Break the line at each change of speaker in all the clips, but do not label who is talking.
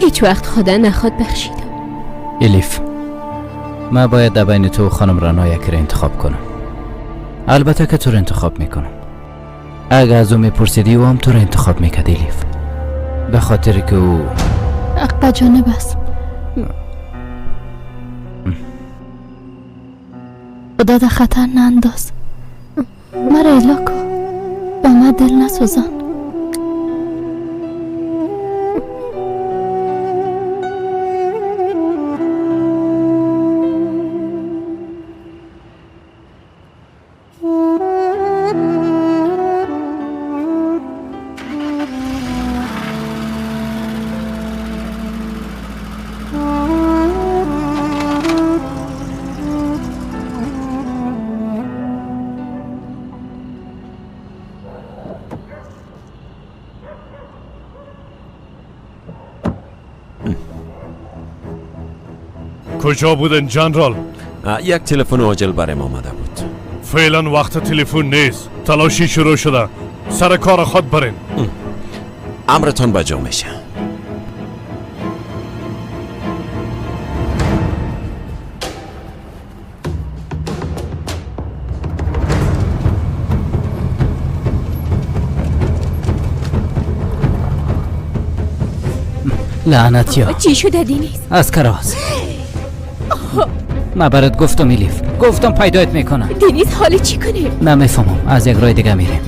هیچ وقت خدا نخواد بخشیدم.
الیف، من باید در بین تو و خانم رنا یکی را انتخاب کنم. البته که تو را انتخاب میکنم. اگه از او میپرسیدی او هم تو را انتخاب میکرد الیف، به خاطر که او
حق به جانب است. خدا در خطر ننداز. مرا الا کو، با من دل نسوزان.
کجا بودن جنرال؟
یک تلفن عاجل برایم آمده بود.
فعلا وقت تلفن نیست، تلاشی شروع شده. سر کار خود برین.
امرتان بجا میشه.
لعنتی ها.
چی شده دینیز؟
از کراس. من برات گفتم الیف، گفتم پیدایت میکنم.
دینیز حالی چی کنیم؟
نمیفهمم، از یک راه دیگه میریم.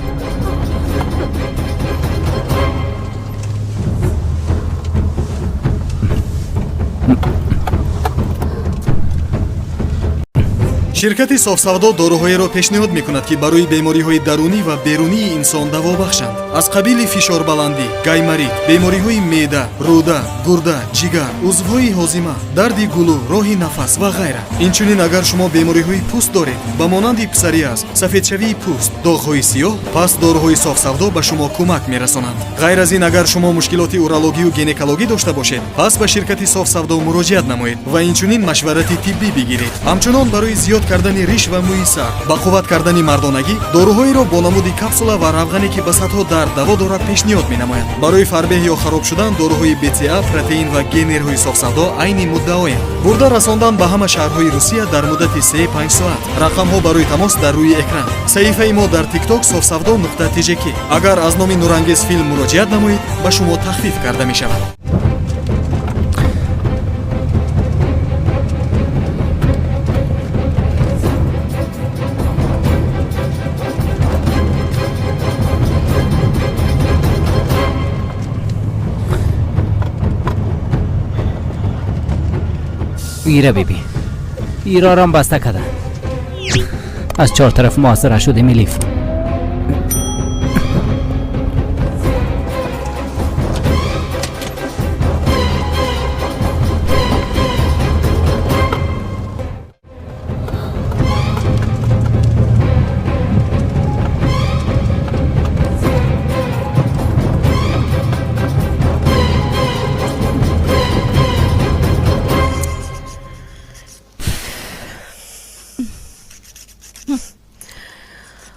Ширкати Софсавдо доруҳоеро пешниҳод мекунад, ки барои бемориҳои дарунӣ ва берунии инсон даво бахшанд. Аз қабили фишорбаландӣ, гайморит, бемориҳои меъда, рӯда, гурда, ҷигар, узвҳои ҳозима, дарди гулӯ, роҳи нафас ва ғайра. Инчунин агар шумо бемориҳои пӯст доред, ба монанди псориаз, сафедшавии пӯст, доғҳои сиёҳ, пас доруҳои Софсавдо ба шумо кӯмак мерасонанд. Ғайр аз ин, агар шумо мушкилоти урологию гинекологӣ дошта бошед, пас ба ширкати Софсавдо муроҷиат намоед ва инчунин машварати тиббӣ бигиред. Ҳамчунон барои зиёд кардани риш ва мӯи сар, ба қувват кардани мардонагӣ, доруҳоеро бо намуди капсула ва равғане, ки ба садҳо дард даво дорад, пешниҳод менамояд. Барои фарбеҳ ё хароб шудан доруҳои БЦА, протеин ва генерҳои Софсавдо айни муддаоянд. Бурда расондан ба ҳама шаҳрҳои Русия дар муддати 3-5 соат. Рақамҳо барои тамос дар рӯи экран. Саҳифаи мо дар TikTok софсавдо нуқта тжк. Агар аз номи Нурангез филм муроҷиат намоед, ба шумо тахфиф карда мешавад.
ایره بیبی، ایرا را بسته کرده. از چهار طرف محاصره شدیم الیف.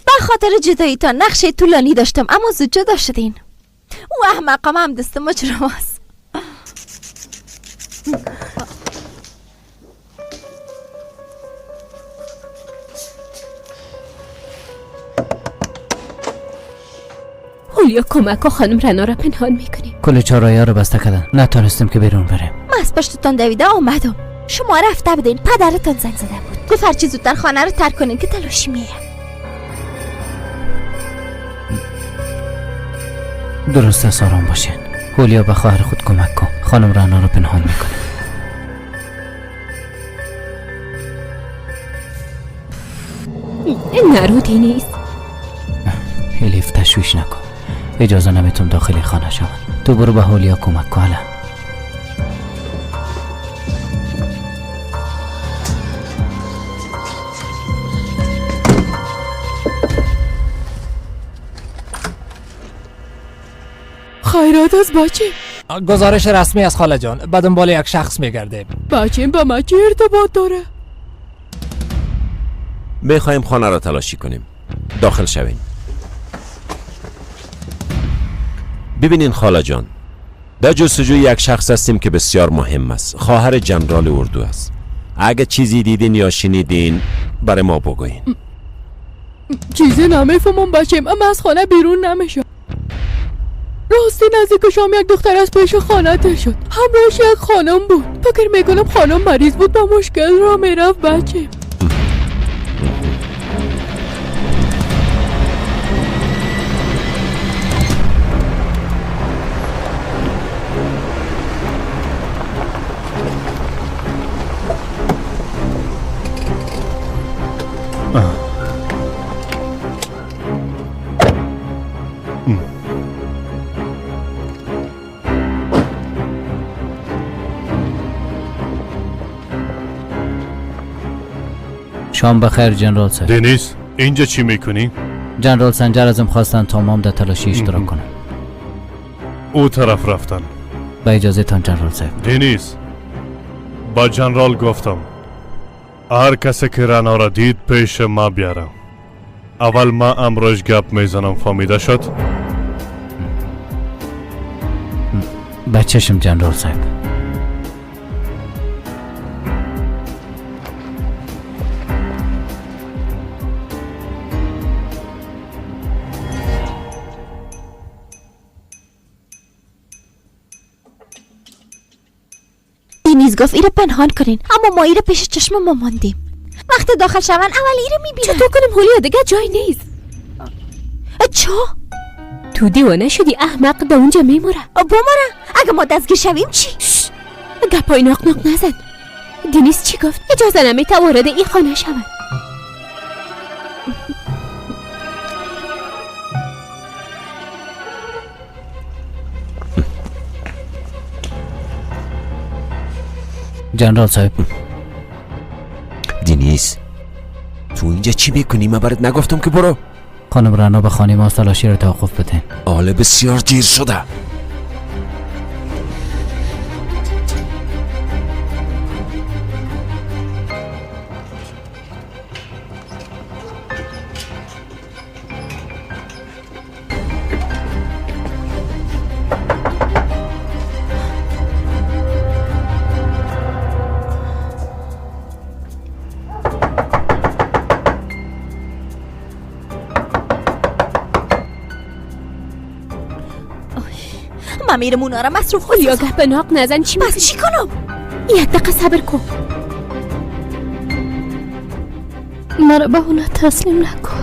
به خاطر جداییتان نقشه طولانی داشتم، اما زود جدا شدین. او احمقام هم دست مجرم است. هولیا کمک و خانم رنا را پنهان میکنیم.
کل چهارراهی رو بسته کردن، نتونستیم که بیرون بریم.
من از پشتتان دویده آمدم. شما رفته بودین، پدرتان زنگ زده بود، گفت هرچی زودتر خانه رو ترک کنین که تلاشی میایم.
درست است، آرام باشین. هولیا به خواهر خود کمک کن، خانم رنا رو پنهان میکنه.
نرو دینیز.
الیف تشویش نکن، اجازه نمیتونم داخل خانه شوم. تو برو به هولیا کمک کن.
خیرات از بچه.
گزارش رسمی از خاله جان، به دنبال یک شخص میگردیم.
بچه با ما چه ارتباط داره؟
میخوایم خانه را تلاشی کنیم. داخل شوین. ببینین خاله جان، در جستجوی یک شخص هستیم که بسیار مهم است. خواهر جنرال اردو است. اگه چیزی دیدین یا شنیدین برای ما بگوین.
چیزی نمیفهمم بچم، اما از خانه بیرون نمیشم. راستی نزدیک شام یک دختر از پیش خانه تیر شد، همراهش یک خانم بود. فکر میکنم خانم مریض بود، با مشکل را میرفت بچه.
شام بخیر جنرال صاحب.
دنیز اینجا چی میکنی؟
جنرال سنجر ازم خواستن تا مام در تلاشی اشتراک کنم.
او طرف رفتن.
با اجازه تان جنرال صاحب.
دنیز با جنرال گفتم هر کسی که رنا را دید پیش ما بیارم. اول ما امروز گپ میزنم، فهمیده شد؟
به چشم جنرال صاحب.
دینیز گفت ایره پنهان کنین، اما ما ایره پیش چشم ما ماندیم. وقتی داخل شون اول ایره میبینن.
چطور کنم هولیا؟ دیگه جای نیست.
چا؟
تو دیوانه شدی احمق، در اونجا میموره.
بموره اگه ما دستگیر شویم چی؟
گپای ناق ناق نزن. دینیز چی گفت؟ اجازه نمیته وارد این خانه شود.
جنرال صاحب.
دینیز تو اینجا چی میکنی؟ من برات نگفتم که برو؟
خانم رنا به خانه ما تلاشی را توقف بده.
آله بسیار دیر شده.
من میرم اونا را مصروف
کنم. یا گپ ناق نزن. چی
پس چی کنم؟
یک دقیقه صبر کن.
مرا به اونا تسلیم نکن.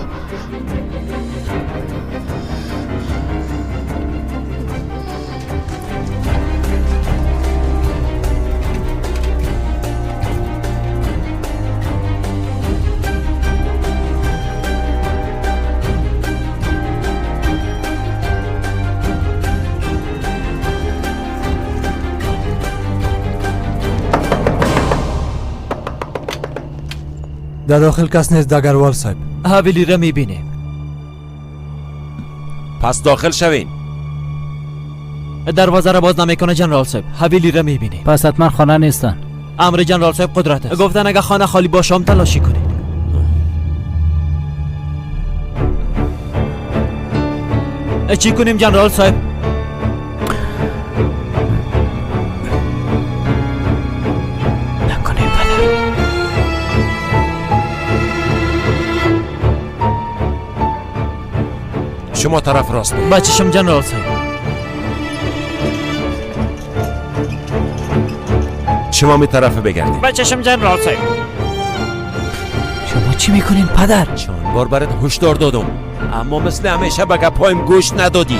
در داخل کس نیست دگروال صاحب.
حویلی را میبینیم.
پس داخل شوین.
دروازه را باز نمیکنه جنرال صاحب. حویلی را میبینیم.
پس حتما خانه نیستن.
امر جنرال صاحب قدرت است. گفتن اگه خانه خالی باشم تلاشی کنید. چی کنیم جنرال صاحب؟
نکنیم پدر.
شما طرف راست بود.
بچشم جنرال صاحب.
شما می طرف بگردید.
بچشم جنرال صاحب.
شما چی میکنین پدر؟
چند بار برات هشدار دادم، اما مثل همیشه به گپایم گوش ندادی.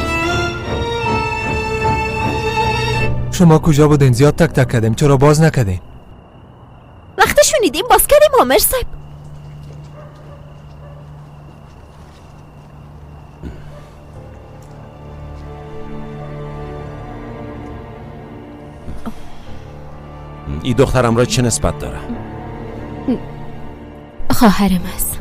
شما کجا بودین؟ زیاد تک تک کردیم، چرا باز نکردین؟
وقتی شنیدیم باز کردیم آمر صاحب.
این دخترم را چه نسبت داره؟
خواهرم است.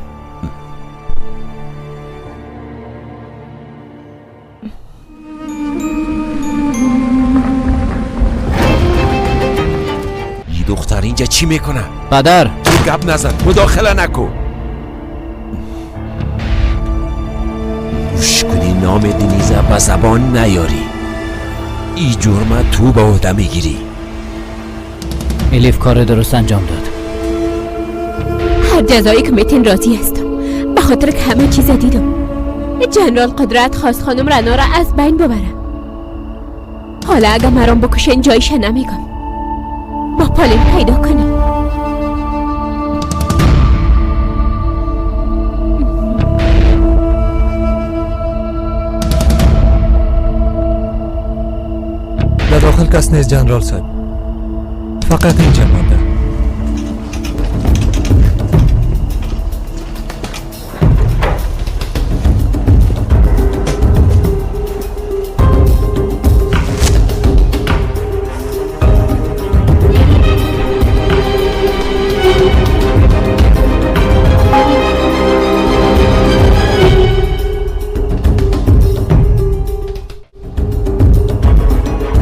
این دختر اینجا چی میکنه؟
پدر،
تو گپ نزن، مداخله نکن. گوش کنی، نام دنیزه به زبان نیاری. ای جرمه تو به عهده میگیری.
الیف کار درست انجام داد.
هر جزایی که میتین راضی هستم، به خاطر که همه چیز دیدم. جنرال قدرت خواست خانم رنا را از بین ببره. حالا اگه مرام بکشین جایش نمیگم. با پالین پیدا کنم.
در داخل کس نیست جنرال صاحب، فقط اینجا مانده.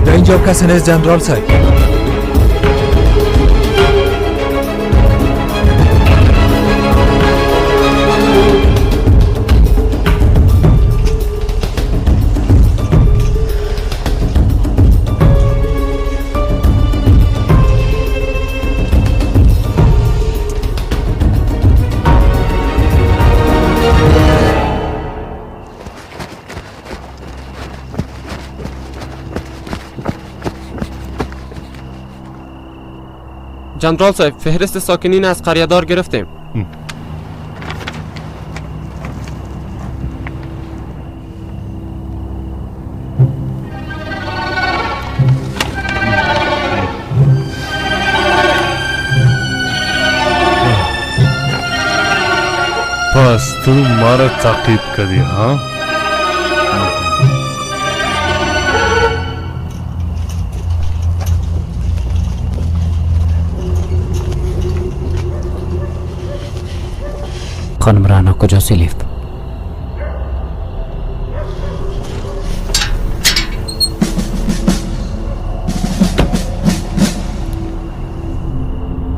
در اینجا کسی نیست جنرال صاحب.
جنرال صاحب، فهرست ساکنین از قریه دار گرفتیم.
پس تو مرا تعقیب کردی ها؟
خانم رعنا کجاست الیف؟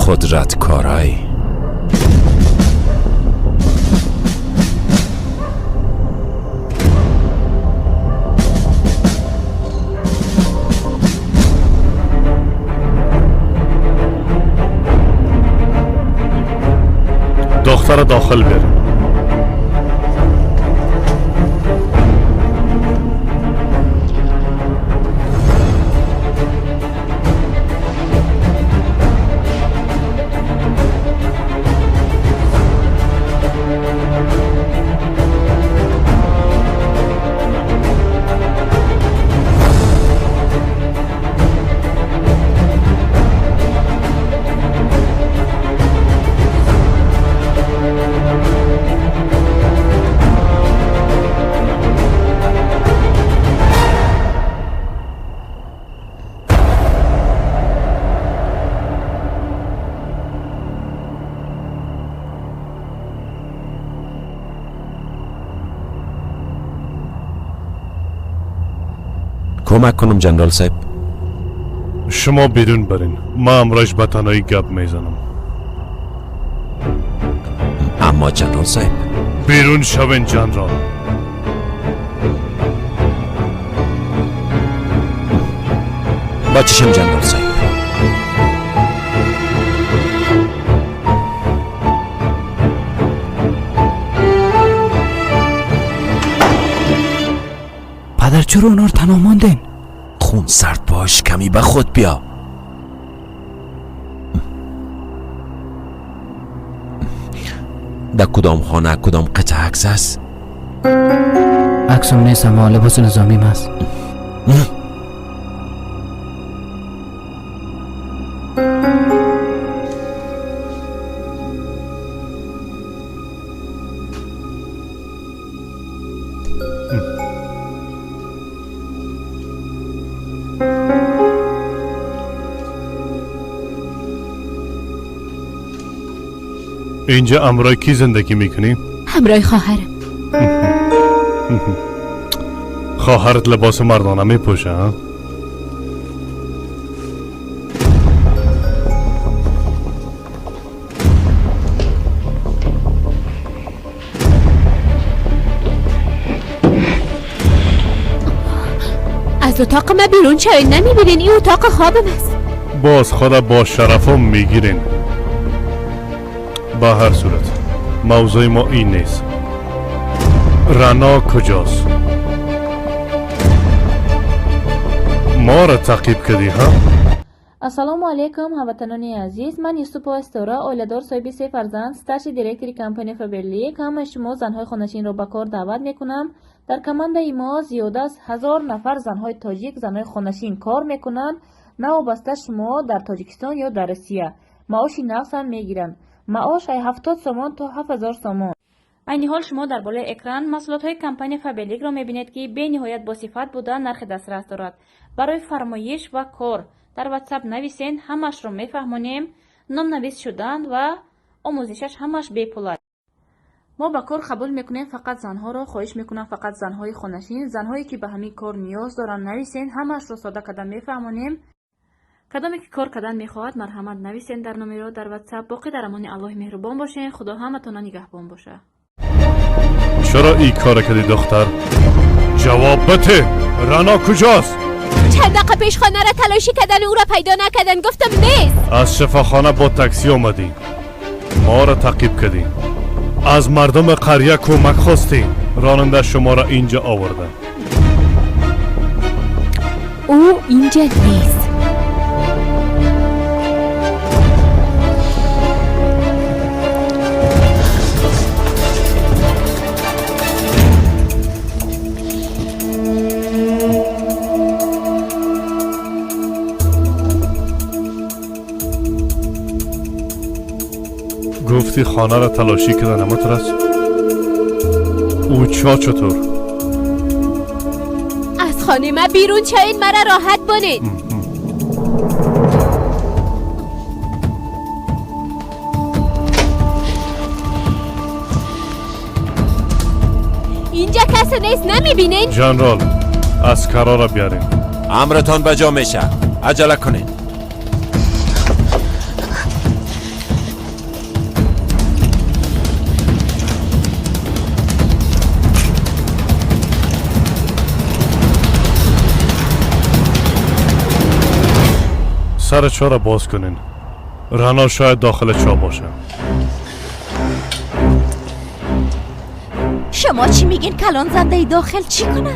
قدرت کارای.
دختر داخل بریم.
کمک کنم جنرال صاحب؟
شما بیرون برین، ما امراش به تنهایی گپ میزنم.
اما جنرال صاحب،
بیرون شوین جنرال.
با چشم جنرال صاحب.
پدر چرا اونا رو تنها ماندین؟
خون سرد باش، کمی به خود بیا. در کدام خانه کدام قطعه عکس است؟
عکسم نیست، اما لباس نظامیم است.
اینجا امرای کی زندگی میکنی؟
همراه خواهرم.
خواهرت لباس مردانه میپوشه ها؟
از اتاق ما بیرون شوین، نمیبینین این اتاق خوابم است.
باز خود با شرفم میگیرین. به هر صورت موضوع ما این نیست. رنا کجاست؟ ما را تعقیب کردی ها؟
Ассалому алайкум, ҳамватанони азиз. Ман Юсупова Ситора, оиладор, соҳиби се фарзанд, старший директори компания Фаберлик. Ҳамаи шумо занҳои хонашинро ба кор даъват мекунам. Дар командаи мо зиёда аз 1000 нафар занҳои тоҷик, занҳои хонашин кор мекунанд. Навобаста шумо дар Тоҷикистон ё дар Россия. Маоши нағз ҳам мегиранд. Маош ай 70 сомон то 7000 сомон. Айни ҳол шумо дар болои экран маҳсулотҳои компания Фаберликро мебинед, ки бениҳоят босифат буда, нархи дастрас дорад. Барои фармоиш ва кор дар WhatsApp нависен, ҳамаашро мефаҳмонем. Номнавис шудан ва омӯзишаш ҳамааш бепул аст. Мо ба кор қабул мекунем фақат занҳоро. Хоҳиш мекунам, фақат занҳои хонашин, занҳое ки ба ҳамин кор ниёз доранд, нависен, ҳамаашро сода карда мефаҳмонем. Кадоме ки кор кардан мехоҳад, марҳамат, нависен дар номеро дар WhatsApp. Боқӣ дар амони Аллоҳи меҳрубон бошен. Худо ҳаматона нигаҳбон боша.
چرا ای کار کردی دختر؟ جواب بده. رنا کجاست؟
چند دقیقه پیش خانه را تلاشی کردن، او را پیدا نکردن. گفتم نیست.
از شفاخانه با تاکسی آمدی، ما را تعقیب کردی، از مردم قریه کمک خواستی، راننده شما را اینجا آورده.
او اینجا نیست.
گفتی خانه را تلاشی کردن، مترس او چا چطور؟
از خانه ما بیرون شوین، مرا راحت بانید. اینجا کسی نیست، نمیبینین؟
جنرال، اسکرا را بیارین.
امرتان بجا میشه، عجله کنین.
سر چا را باز کنین. رنا شاید داخل چا باشه.
شما چی میگین؟ کلان زنده داخل چی کنه؟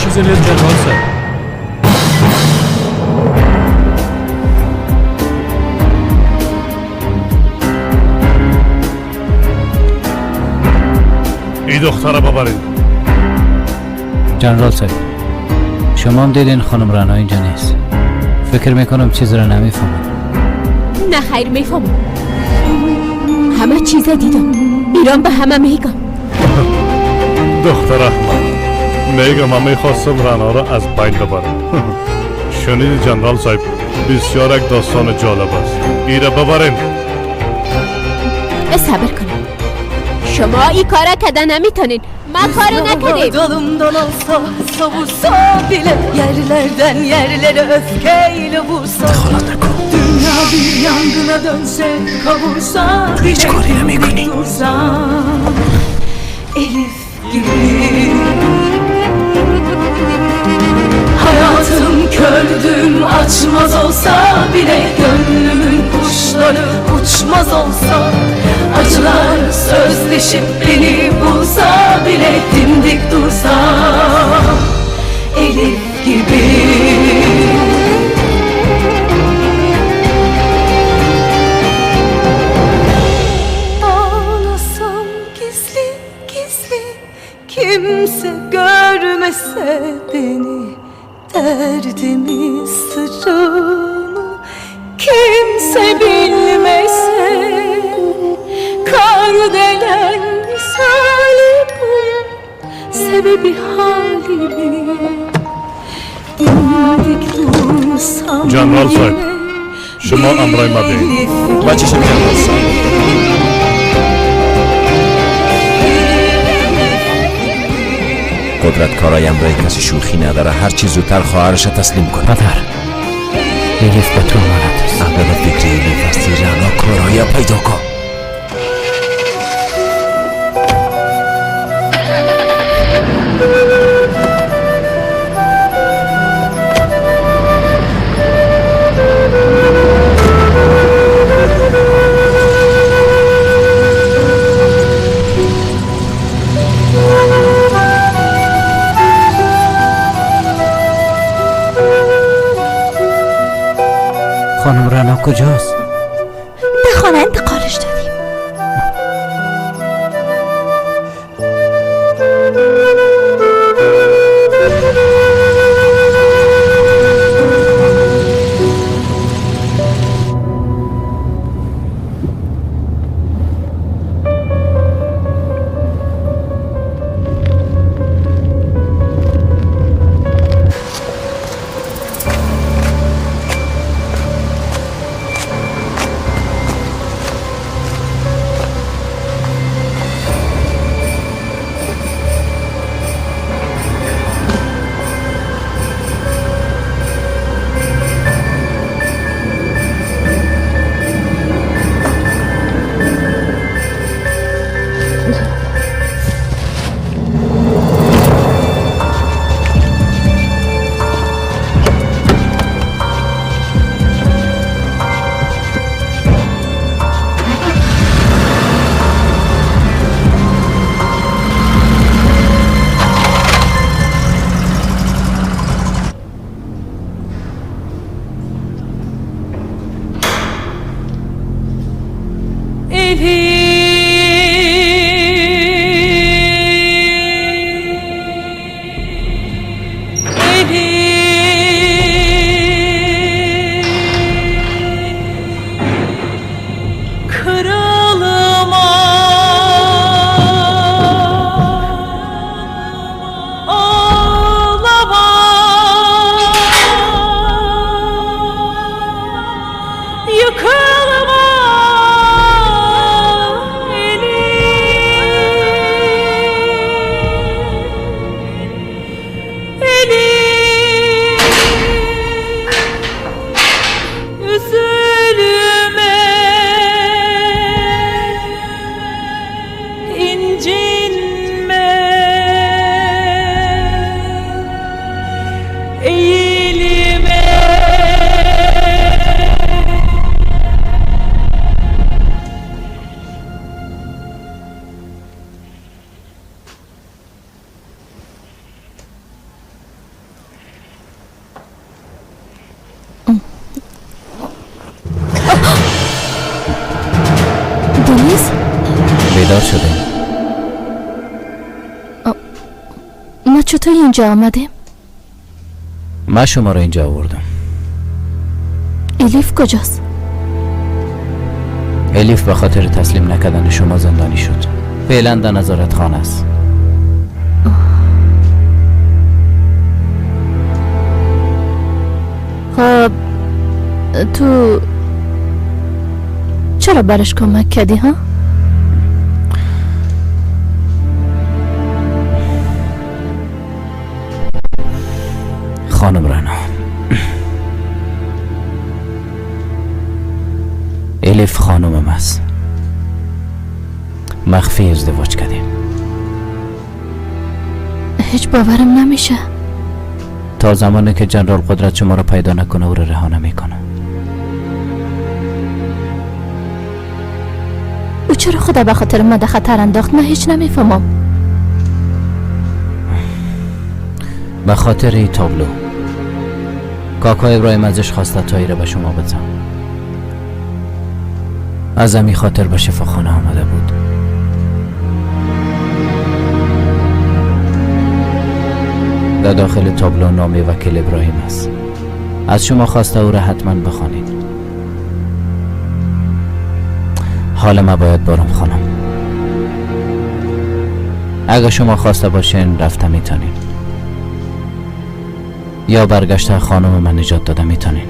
چیزی نیست جنرال صاحب.
ای دختر ببرین.
جنرال صاحب، شما هم دیدین خانم رنا اینجا نیست. فکر میکنم چیز را نمیفهمم.
نه خیر، میفهمم. همه چیز دیدم. ایران به همه میگم.
دختر احمد، میگم من میخواستم رنا را از بین ببرم. شنید جنرال صاحب، بسیار یک داستان جالب است. ایره ببرین.
صبر کنم. شما این کار کده نمیتونین. ما کاری نکردیم.
Dalımdan olsa savursa bile yerlerden yerlere öfkeyle vursa Dünya bir yangına dönse kavursa
هیچ کاری نمی‌کنی.
dursa Elif gibi Hayatım kördüm açmaz olsa bile gönlümün kuşları uçmaz olsa Acılar sözleşip beni bulsa bile dimdik dursam Elif gibi. Ağlasam gizli gizli, kimse görmese beni, derdimi sırrımı kimse bilmese. Kardelen misali bu, sebebi halimi, dimdik dursam
جنرال صاحب،
yine
شما امرای ما بیایید.
با چشم جنرال صاحب. قدرت کارای امرای کسی شوخی نداره. هر چی زودتر خواهرش تسلیم کنه.
پدر، الیف به تو امانت است.
اول فکر الیف هستی رعنا، کارهای پیدا کن.
خانم رعنا کجاست؟
به خانه انتقالش دادیم.
Elif, Elif, kırılma, ağlama, yıkılma Elif, Elif, üzülme, incinme, eğilme.
دنیز،
بیدار شده.
ما چطور اینجا آمدیم؟
من شما را اینجا آوردم.
الیف کجاست؟
الیف به خاطر تسلیم نکردن شما زندانی شد. فعلا در نظارت خانه است.
خب تو چرا برش کمک کردی ها؟
خانم رنا، الیف خانمم است. مخفی ازدواج کردیم.
هیچ باورم نمیشه.
تا زمانی که جنرال قدرت شما را پیدا نکنه او را رها نمیکنه.
او چرا خدا به خاطر ما در خطر انداخت؟ من هیچ نمیفهمم.
به خاطر این تابلو کاکا ابراهیم ازش خواسته تا ایره به شما بدم. از همین خاطر به شفاخانه آمده بود. در داخل تابلو نام وکیل ابراهیم است. از شما خواسته او را حتما بخوانید. حال ما باید بارم خانم. اگر شما خواسته باشین رفته میتونین، یا برگشته خانم من نجات داده میتونین.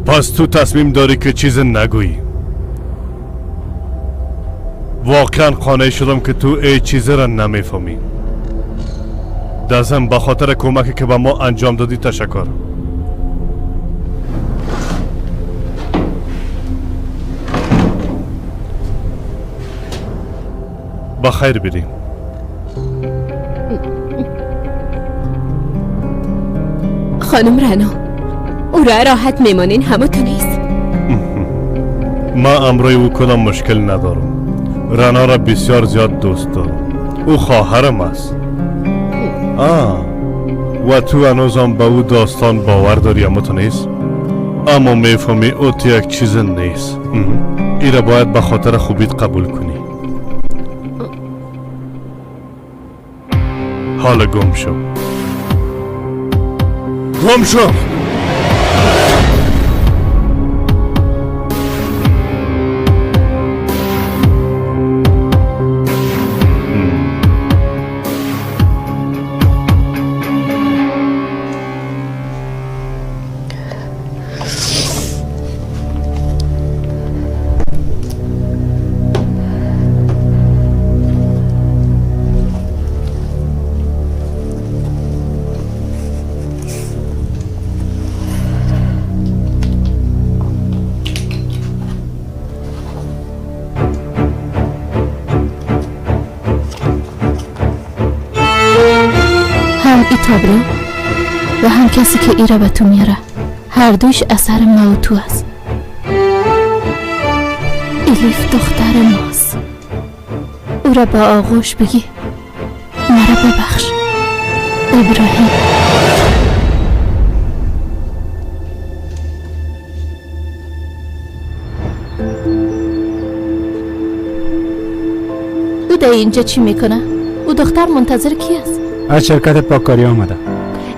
پس تو تصمیم داری که چیز نگویی. واقعا قانع شدم که تو ای چیز را نمیفهمی. دزم به خاطر کمکی که به ما انجام دادی تشکر. بخیر بریم.
خانم رنا، او را راحت میمانین همه تو نیست.
ما امروی او کدام مشکل ندارم. رنا را بسیار زیاد دوست دارم. او خواهرم است. و تو هنوزم به او داستان باور داری اما تو نیست؟ اما میفهمی او تو یک چیز نیست. ای را باید به خاطر خوبیت قبول کنی. حالا گم شو. گم شو.
تابلو و هم کسی که ایرا به تو میاره، هر دوش اثر ما و تو است. الیف دختر ماست. او را با آغوش بگی مرا ببخش ابراهیم. او در اینجا چی میکنه؟ او دختر منتظر کی است؟
از شرکت پاککاری آمده.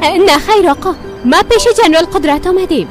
نه خیر آقا، ما پیش جنرال قدرت آمدیم.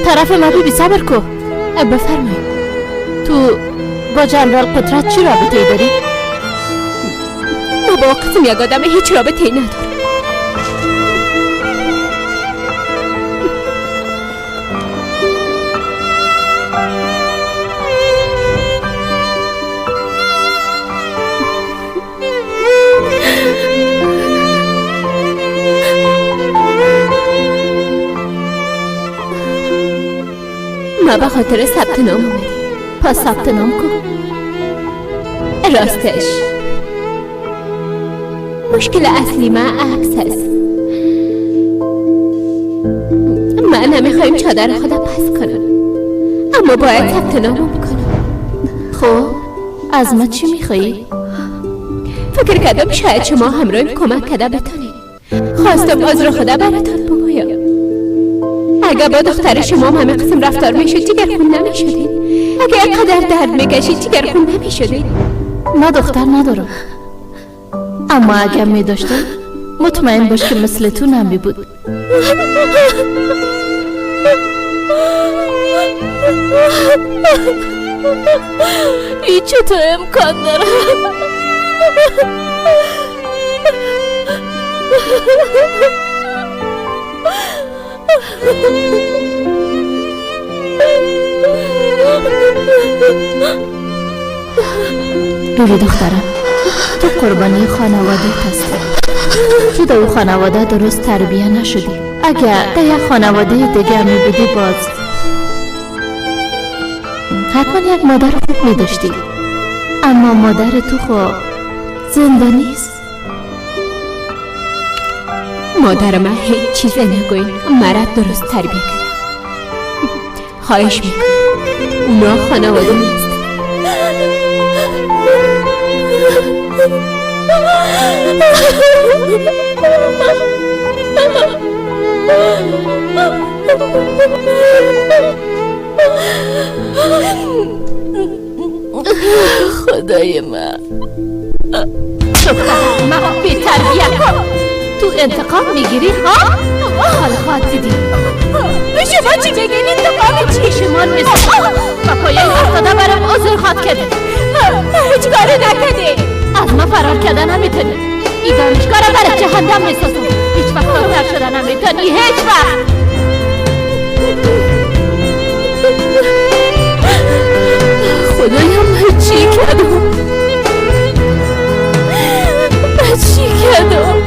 طرف ما بی صبر کو. بفرمایید. تو با جنرال قدرت چی رابطه ای داری؟
ما با قسم یک آدم هیچ رابطه ای ندارم. ما به خاطر ثبت نام اومدیم.
پس ثبت نام کن.
راستش مشکل اصلی ما عکس است. من نمیخوایم چادر خدا پس کنم، اما باید ثبت نام کنم.
خب از ما چی میخوایی؟
فکر کردم شاید شما همراهیم کمک کرده بتانید. خواستم عذر خدا براتان بگویم. اگه با دختر شما هم همه قسم رفتار میشد جگر خون نمیشدید. اگه اینقدر درد میکشید جگر خون نمیشدید.
ما دختر ندارم، اما اگر میداشتم مطمئن باش که مثل تو نمی بود.
این چطور امکان داره؟
لولی دخترم، تو قربانی خانواده هستی. تو در او خانواده درست تربیه نشدی. اگر در یک خانواده دیگر می بودی باز حتما یک مادر خوب می داشتی. اما مادر تو خب زندانی است.
مادر من هیچ چیز نگوین، مرا درست تربیه کرد. خواهش میکنم، اونا خانواده نیست.
خدای من،
دخترم من بی تربیت، تو انتقام میگیری ها؟ حال خواهد دیدی.
شما چی بگین؟ انتقام چی؟
شما میسازم و پایه افتاده برم عذر خواهد کرد.
هیچ کاری نکردی.
از ما فرار کردن نمیتونی. این دانشگاه را برای جهنم میسازم. هیچ وقت دختر شدن نمیتونی، هیچ وقت.
خدایا من چی کردم؟ من چی کردم؟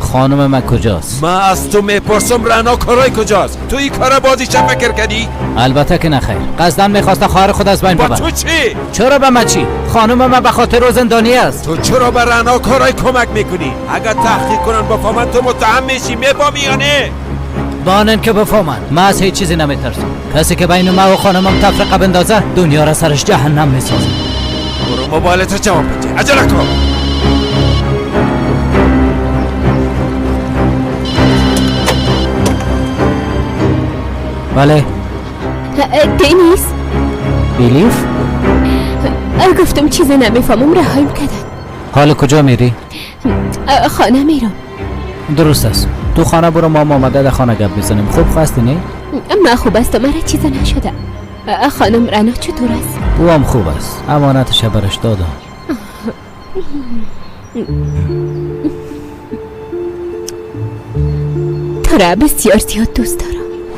خانم من کجاست؟
من از تو میپرسم رعنا کارای کجاست؟ تو این کارا بازی چه فکر کردی؟
البته که نخیر، قصداً میخواست خواهر خود از بین
با
ببرم.
تو چی؟
چرا به من چی؟ خانم من به خاطر او زندانی است.
تو چرا به رعنا کارای کمک میکنی؟ اگر تحقیق کنن بفهمن تو متهم میشی، میفهمی یا نه؟
بانن که بفهمن من از هیچ چیزی نمیترسم. کسی که بین من و خانمم تفرقه بندازه دنیا را سرش جهنم میسازه.
برو موبایلت جواب بده، عجله کن.
بله.
دنیس.
بیلیف؟
گفتم چیز نمیفهمم، رهایم کردن.
حالا کجا میری؟
خانه میرم.
درست است، تو خانه برو، ما آمده در خانه گپ میزنیم. خوب خواستی نه؟
من خوب است، مرا چیز نشده. خانم رنا چطور است؟
او هم خوب است، امانتش برش دادم.
تو را بسیار زیاد دوست دارم.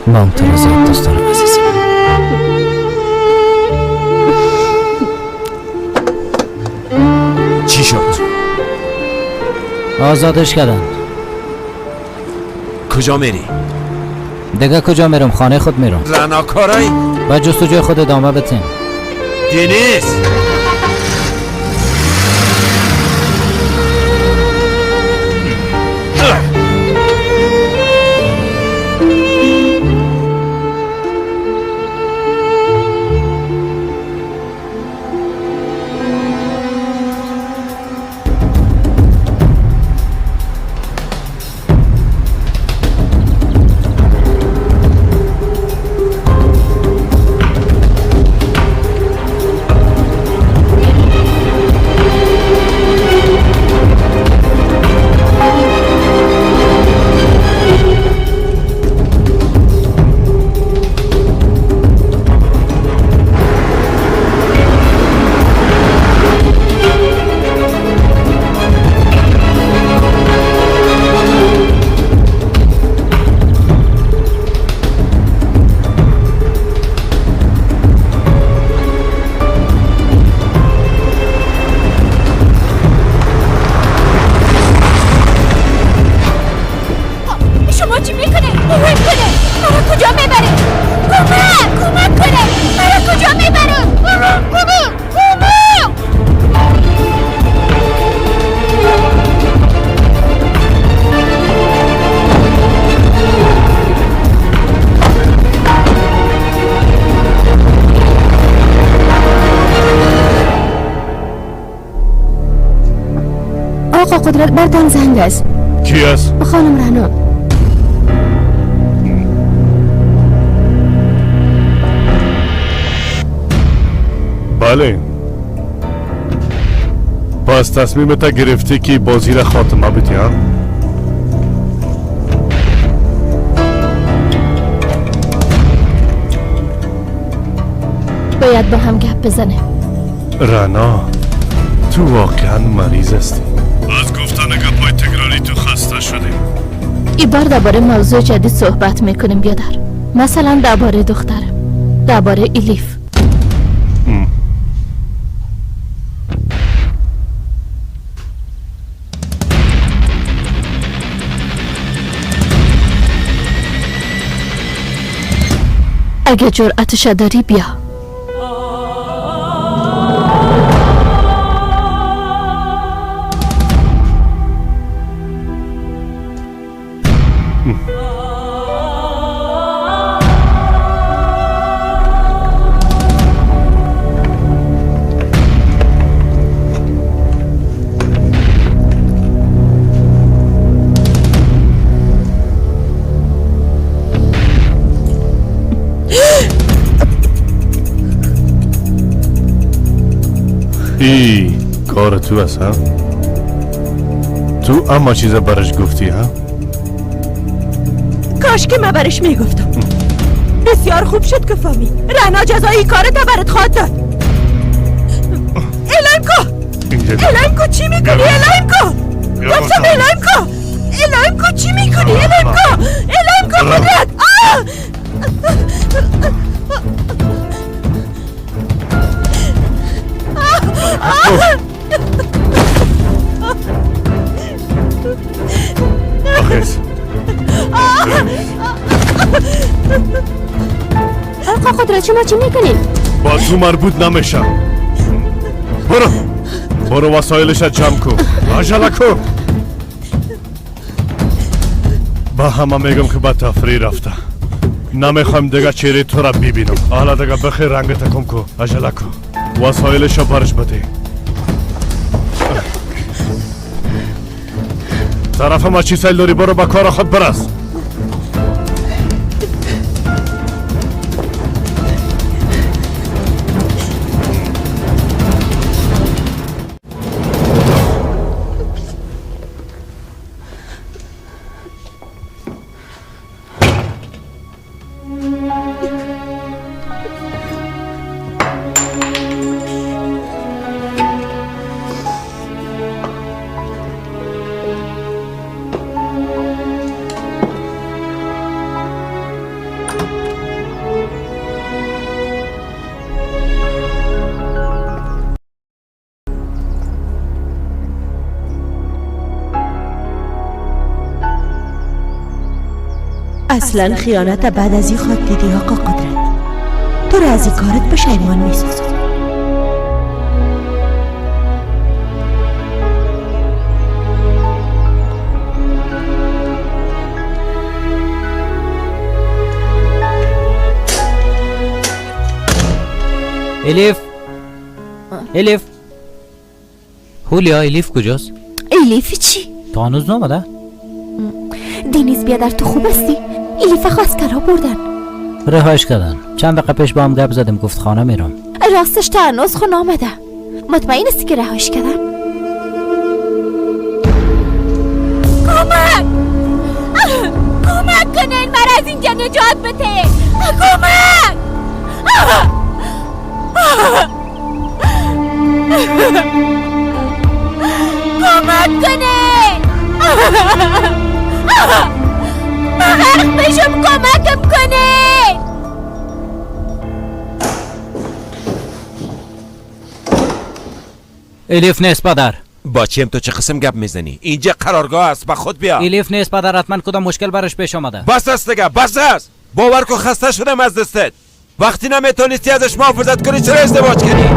ما هم تو را زیاد دوست دارم عزیزم.
چی شد؟
آزادش کردن.
کجا میری؟
دیگه کجا میرم؟ خانه خود میرم.
رنا کارای؟
با جستجوی خود ادامه بتین.
Денис!
شما چی میکنه؟ کمک کنه! مرا کجا میبره؟ کمک! کمک کنه! مرا کجا میبره؟ کمک کنه! کمک!
آقا قدرت برتان زنگ است.
کی است؟
خانم رعنا.
بله، پس تصمیمت گرفتی که بازی را خاتمه بدی ها؟
باید با هم گپ بزنیم.
رعنا، تو واقعا مریض هستی. از گفتن گپای تکراری تو خسته شدیم.
ای بار درباره موضوع جدید صحبت میکنیم بیادر. مثلا درباره دخترم، درباره الیف. اگه جرأتش داری بیا.
ای کار تو است ها؟ تو اما چیز برش گفتی ها؟
کاش که من برش میگفتم. بسیار خوب شد که فهمید. رعنا جزای کارت برات خواهد داد. اعلام کو، اعلام کو چی میکنی؟ اعلام کو، گفتم اعلام کو، اعلام کو چی میکنی؟ اعلام کو، اعلام کو قدرت.
آخیز.
آقا قدرت شما چی میکنین؟
با تو مربوط نمیشم. برو برو وسایلش جمع کن. عجله کن. با همه میگم که به تفریح رفته. نمیخوایم دیگه چهره تو را ببینم. حالا دیگه بخیر رنگ تکم کن. عجله کن. وسایلش برش بده. طرف ما چی سیل داری؟ برو به کار خود برس.
اصلا خیانت بعد از این خاک دیدی آقا قدرت. تو را از این کارت پشیمان میسازم.
Элиф، Элиф، Ҳулия، Элиф کجاست؟
الیف چی؟
تا هنوز نامده؟
دینیز بیادر، تو خوب هستی؟ الیف خو از کرا بردن.
رهاش کردن. چند دقیقه پیش با هم گپ زدیم، گفت خانه میرم.
راستش تا هنوز خو نامده. مطمئن هستی که رهاش کردن؟ کمک، کمک کنین، مرا از اینجا نجات بده، کمک! کمک کنین، من غرق میشم، کمکم کنین!
الیف نیست پدر.
بچیم، تو چه قسم گپ میزنی؟ اینجا قرارگاه است، به خود بیا.
الیف نیست پدر، حتما کدام مشکل برش پیش آمده.
بس است دیگه، بس است. باور کن خسته شدم از دستت. وقتی نمیتونستی ازش محافظت کنی، چرا ازدواج کردی؟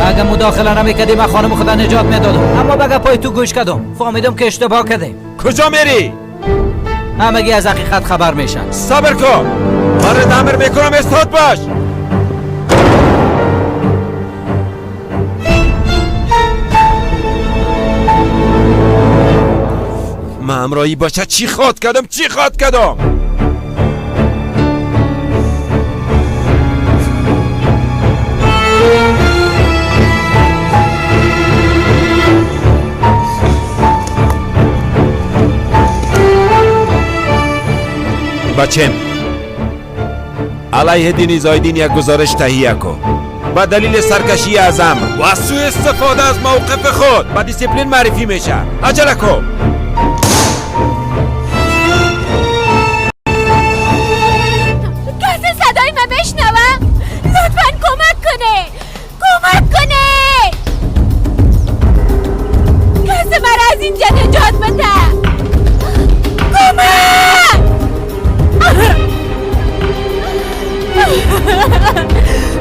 اگه مداخله نمیکردی، من خانم خود نجات میدادم، اما به گپای تو گوش کردم، فهمیدم که اشتباه کردیم.
کجا میری؟
همگی از حقیقت خبر میشن.
صبر کن، من امر میکنم، استاد باش. من همراهی باشه چی خواد کردم؟ چی خواد کردم؟ بچم، علیه دینیز آیدین یک گزارش تهیه کن. به دلیل سرکشی از امر و سوء استفاده از موقف خود به دیسیپلین معرفی میشه. عجله کن.
کسی صدای من بشنوه؟ لطفا کمک کنه، کمک کنه، کسی مرا از اینجا نجات بده، کمک،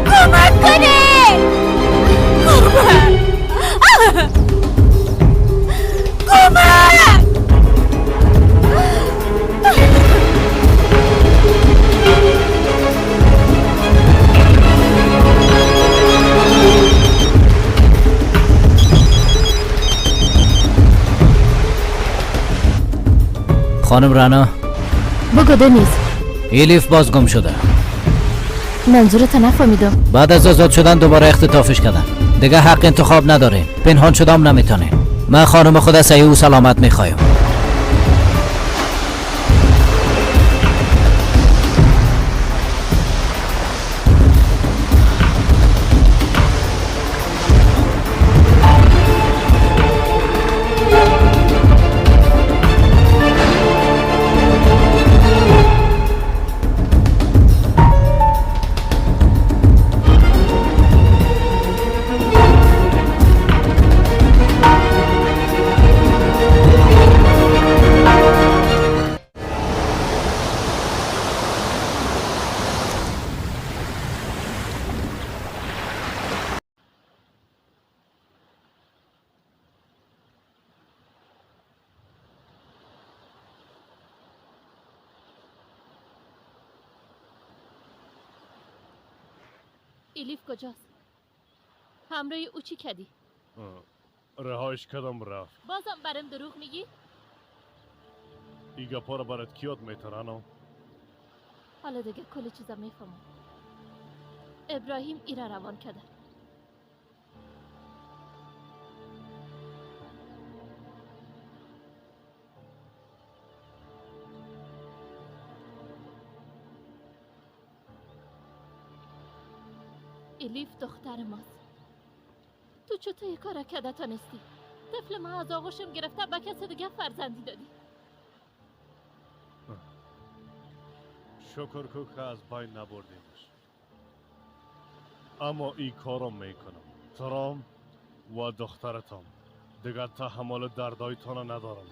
کمک کنه، کمک، کمک!
خانم رنا.
بگو دنیز.
الیف باز گم شده.
منظورت نفهمیدم.
بعد از آزاد شدن دوباره اختطافش کردن. دیگه حق انتخاب نداریم، پنهان شدم نمیتونیم. من خانم خود صحیح و سلامت میخوایم.
الیف کجاست؟ همراه او چی کردی؟
رهایش کردم، رفت.
بازم برم دروغ میگی؟
ای گپا رو برات کی یاد میته رنا؟
حالا دیگه کل چیزا میفهمم. ابراهیم ایرا روان کرده. الیف دختر ماست. تو چطور یه کار کرده تانستی؟ طفل ما از آغوشم گرفته، به کس دیگه فرزندی دادی.
شکر کو که از بین نبردیمش، اما ای کارم میکنم. ترام و دخترتم، دیگه تحمل دردایتان ندارم.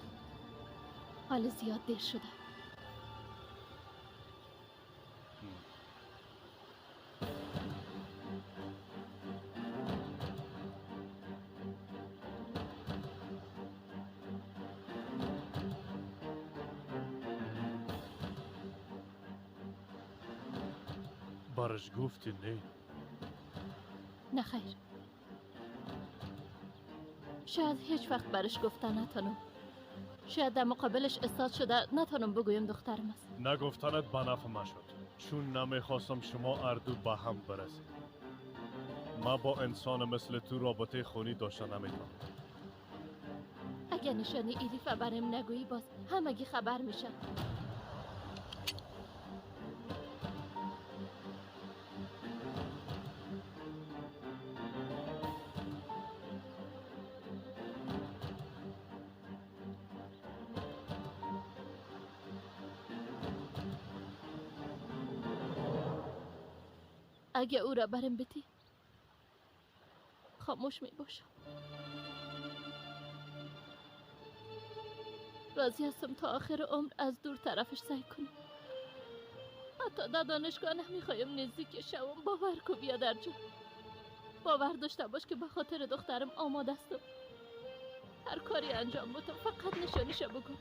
حالا زیاد دیر شده.
برش گفتی نه؟
نه خیر، شاید هیچ وقت برش گفته نتانم، شاید در مقابلش استاد شده نتانم بگویم دخترم است.
نگفتنت به نفع ما شد، چون نمیخواستم شما اردو به هم برسید. ما با انسان مثل تو رابطه خونی داشته نمیتونم.
اگه نشانی ایلیف برم نگویی باز همگی خبر میشن. اگه او را برم بتی خاموش می باشم. راضی هستم تا آخر عمر از دور طرفش سعی کنم. حتی در دانشگاه نمیخوایم نزدیک شوم. باور کو بیادر جان، باور داشته باش که به خاطر دخترم آماده هستم هر کاری انجام بدم، فقط نشانیشو بگو.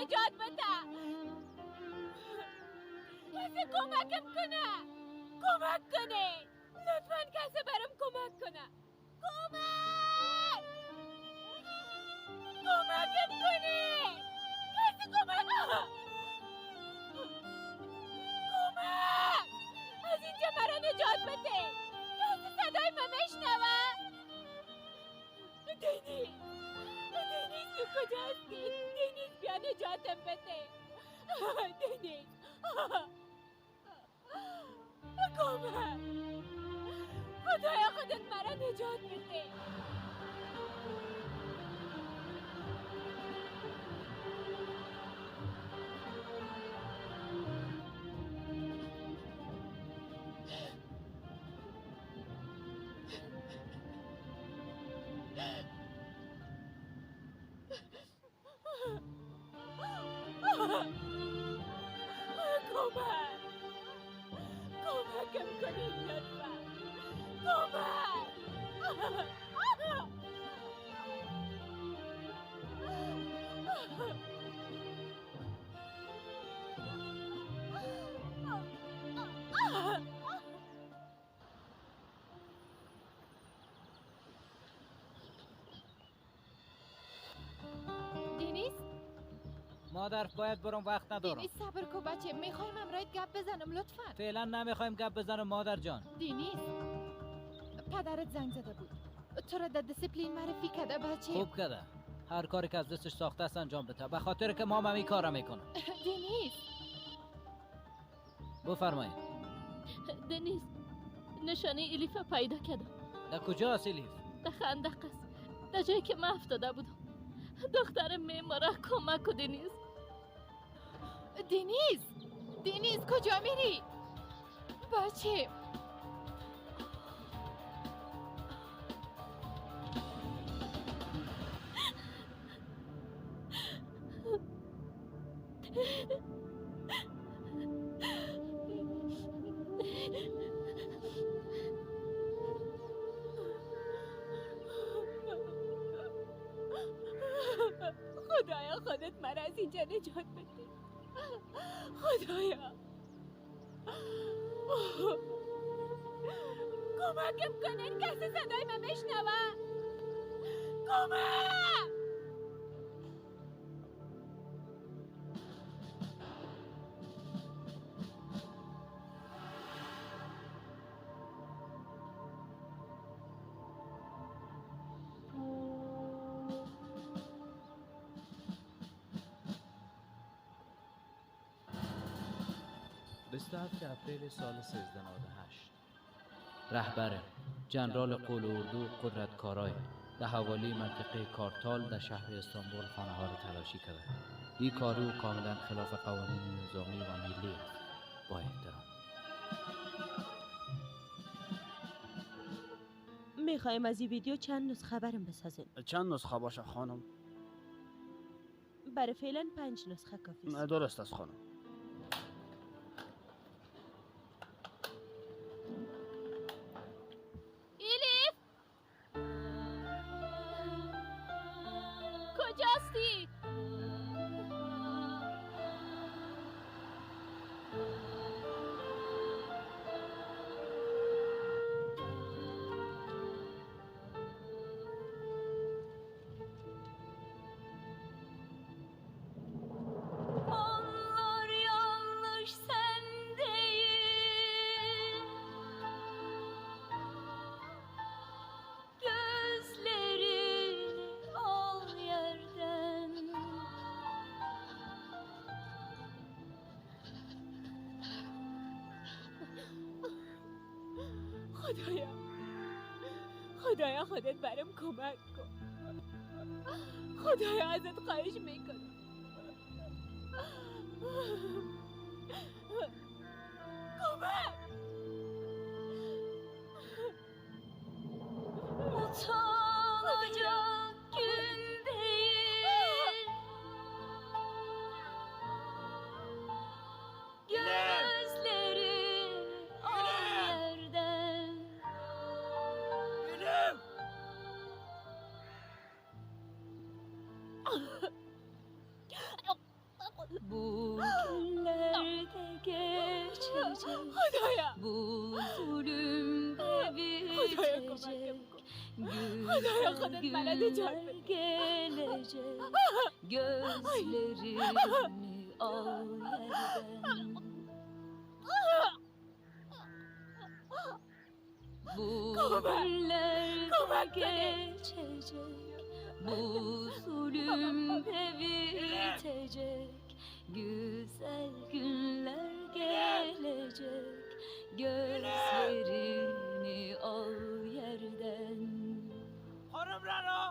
نجات بده، کسی کمکم کنه، کمک کنه لطفا، کسی برام کمک کنه، کمک، کمکم کنه، کسی کمک، کمک، از اینجا مرا نجات بده، کسی صدای من میشنوه؟ دنیز، دنیز تو کجا هستی؟ دنیز بیا نجاتم بده. دنیز کمک، خدایا خودت مرا نجات بده. کمک، کمکم کنید لطفا، کمک.
دنیز،
مادر باید برم، وقت ندارم.
دنیز صبر کو بچه، میخوایم امرایت گپ بزنم لطفا.
فعلا نمیخوایم گپ بزنم مادر جان.
دنیز پدرت زنگ زده بود، تو را در دیسپلین معرفی کرده بچه.
خوب کرده، هر کاری که از دستش ساخته است انجام بده، به خاطر که ما هم این کارا میکنم.
دنیز
بفرمایید.
دنیز نشانه الیف پیدا کردم.
در کجاست الیف؟
در خندق است، در جایی که من افتاده بودم. دختر میماره، کمک کن دنیز.
دنیز، دنیز کجا میری؟ بچه
خدایا خودت مرا از اینجا نجات بده. خدایا کمکم کنین، کسی صدای من میشنوه؟ کمک.
بیست و هفت اپریل سال 1398 رهبر جنرال قول اردو قدرت کارای در حوالی منطقه کارتال در شهر استانبول خانه ها را تلاشی کرد. این کار او کاملا خلاف قوانین نظامی و ملی است. با احترام.
میخوایم از این ویدیو چند نسخه برم بسازین.
چند نسخه باشه خانم؟
برای فعلا 5 نسخه کافی است.
درست است خانم.
الیف کجاستی؟
خدایا، خدایا خودت برام کمک کن. خدایا ازت خواهش میکنم. کمک.
Utanacak gün değil. Gözlerin al yerden. Bu günlerde geçecek. Bu zulüm de bitecek. Güzel günler gelecek. Gözlerini al yerden. Bu günler geçecek. Bu zulüm de bitecek. Güzel günler gelecek. Gözlerini al yerden.
خانم رنا،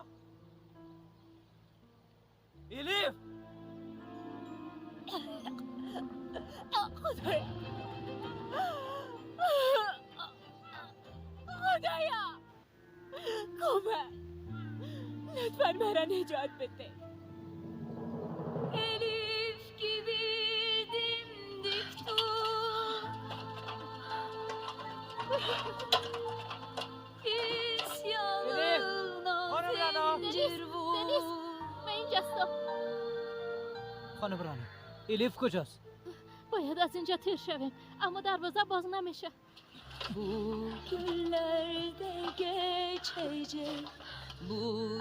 الیف،
خدایا، خدایا کمک، لطفاً مرا نجات بده.
Elif gibi dimdik dur. İsyanına zincir vur.
دنیز، من اینجا هستم.
خانم رنا، الیف کجاست؟
باید از اینجا تیر شویم، اما دروازه باز نمیشه.
Bu günler de geçecek. Bu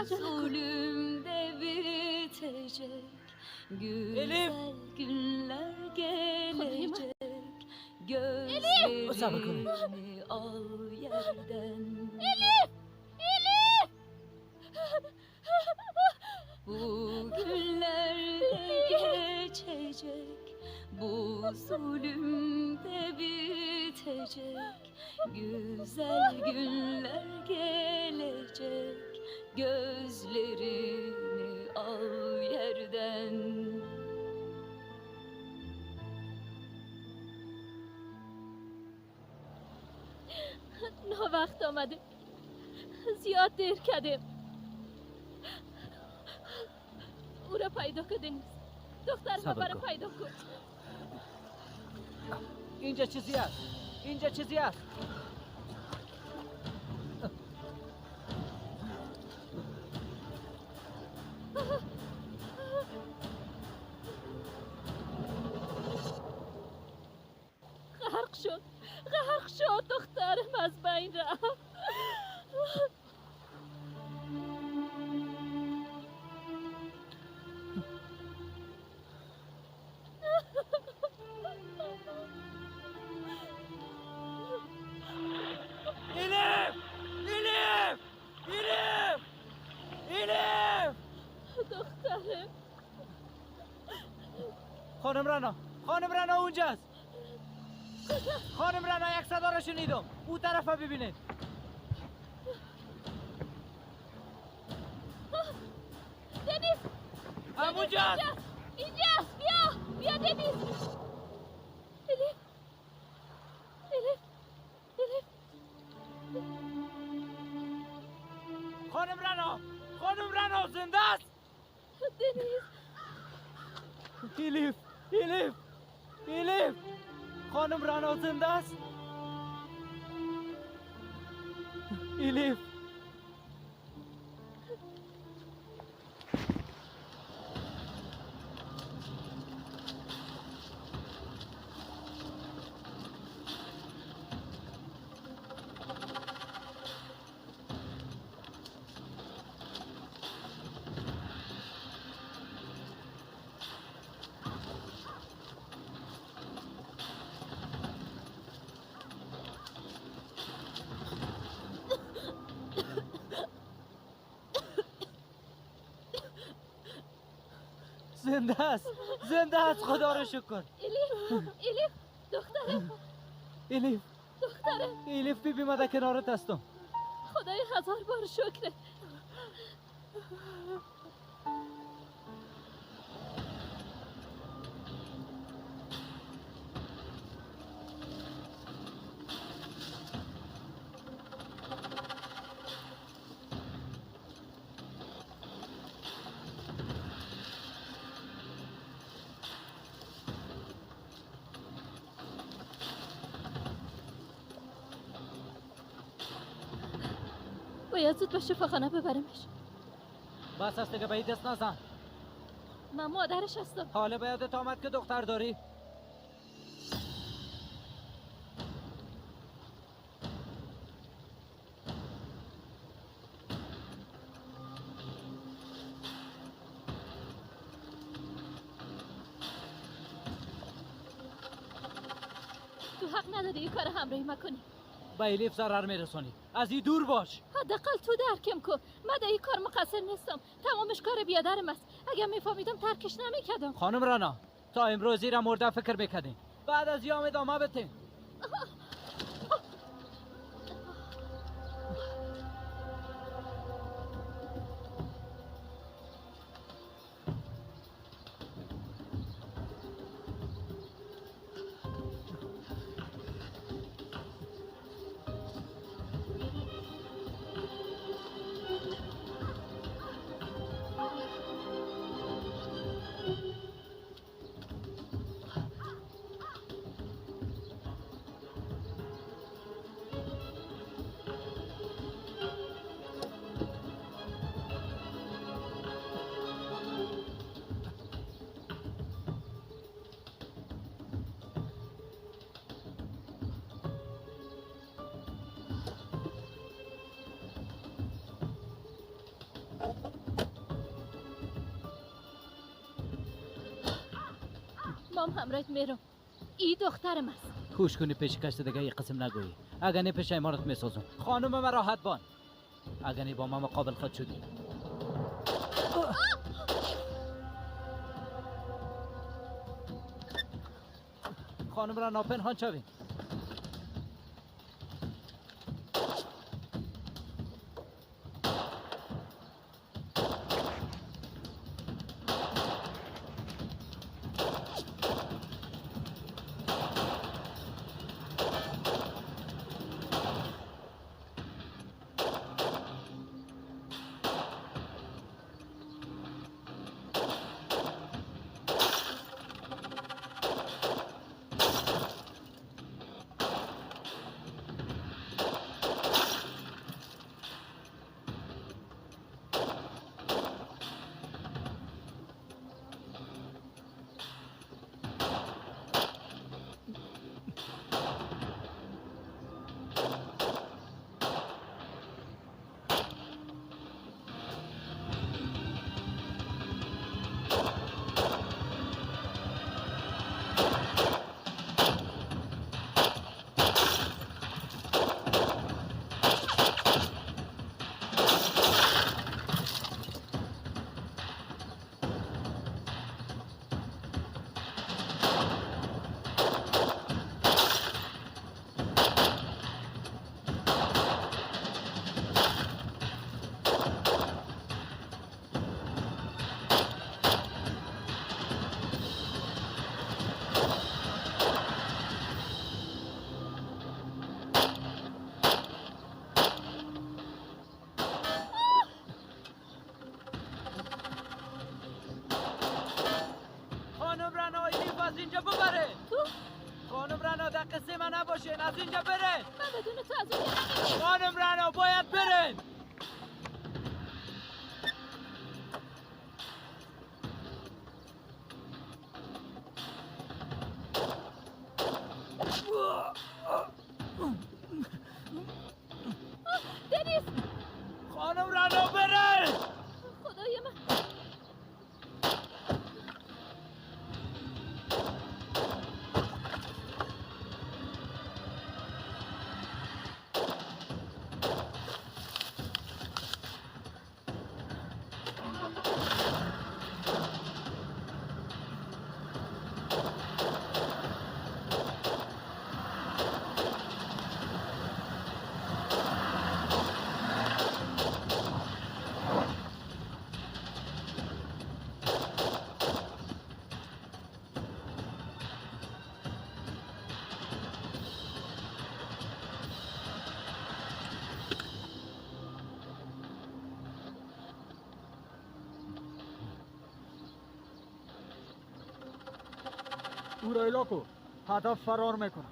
zulüm de bitecek. Güzel günler gelecek. Gözlerini al yerden.
Elif! Elif!
Bu günler de geçecek. Bu zulüm de bitecek. Güzel günler gelecek. Gözlerini al yerden.
نه وقت آمده، زیاد دیر کردیم. او را پیدا کن دنیز. دختر ما را پیدا کن.
اینجا چیزی هست، اینجا چیزی هست.
غرق شد، غرق شد، دخترم از بین رفت.
الیف، الیف، الیف، الیف،
دخترم.
خانم رنا، خانم رنا اونجاست. خانم رنا، یک صدا را شنیدم. او طرف ببینید.
دنیز،
همونجاست.
اینجاست. بیا، بیا دنیز. الیف،
خانم رنا، خانم رنا زنده است.
دنیز.
الیف، الیف، الیف، خانم رنا زنده است. الیف. زنده است، زنده است، خدا رو شکر.
الیف، الیف، دخترم.
الیف،
دخترم.
الیف بی بی، من در کنارت هستم.
خدای هزار بار شکرت. باید زود به شفاخانه ببرمش.
بس است دیگه، به این دست نزن.
من مادرش هستم.
حالا به یادت آمد که دختر داری؟
تو حق نداری این کار همراهی مکنی.
به الیف ضرر میرسانی، از این دور باش.
حداقل تو درکم کو، من در این کار مقصر نیستم. تمامش کار بیادرم است. اگر میفهمیدم ترکش نمیکردم.
خانم رنا، تا امروز را مرده فکر میکردیم، بعد از یام ادامه بتین.
مام همراهت میرم. ای دخترم است.
کوش کنی پیش کس دیگه یه قسم نگویی، اگر نه پیش امارت میسازم. خانم من راحت بان، اگر نه با ما مقابل خود شدی. خانم را ناپنهان شوین. اینجا برین.
من بدون تو از اونجا نمیرم.
خانم رنا باید برین.
دنیز،
خانم رنا برین.
خدای من.
او را ایلا کو، هدف فرار میکنه.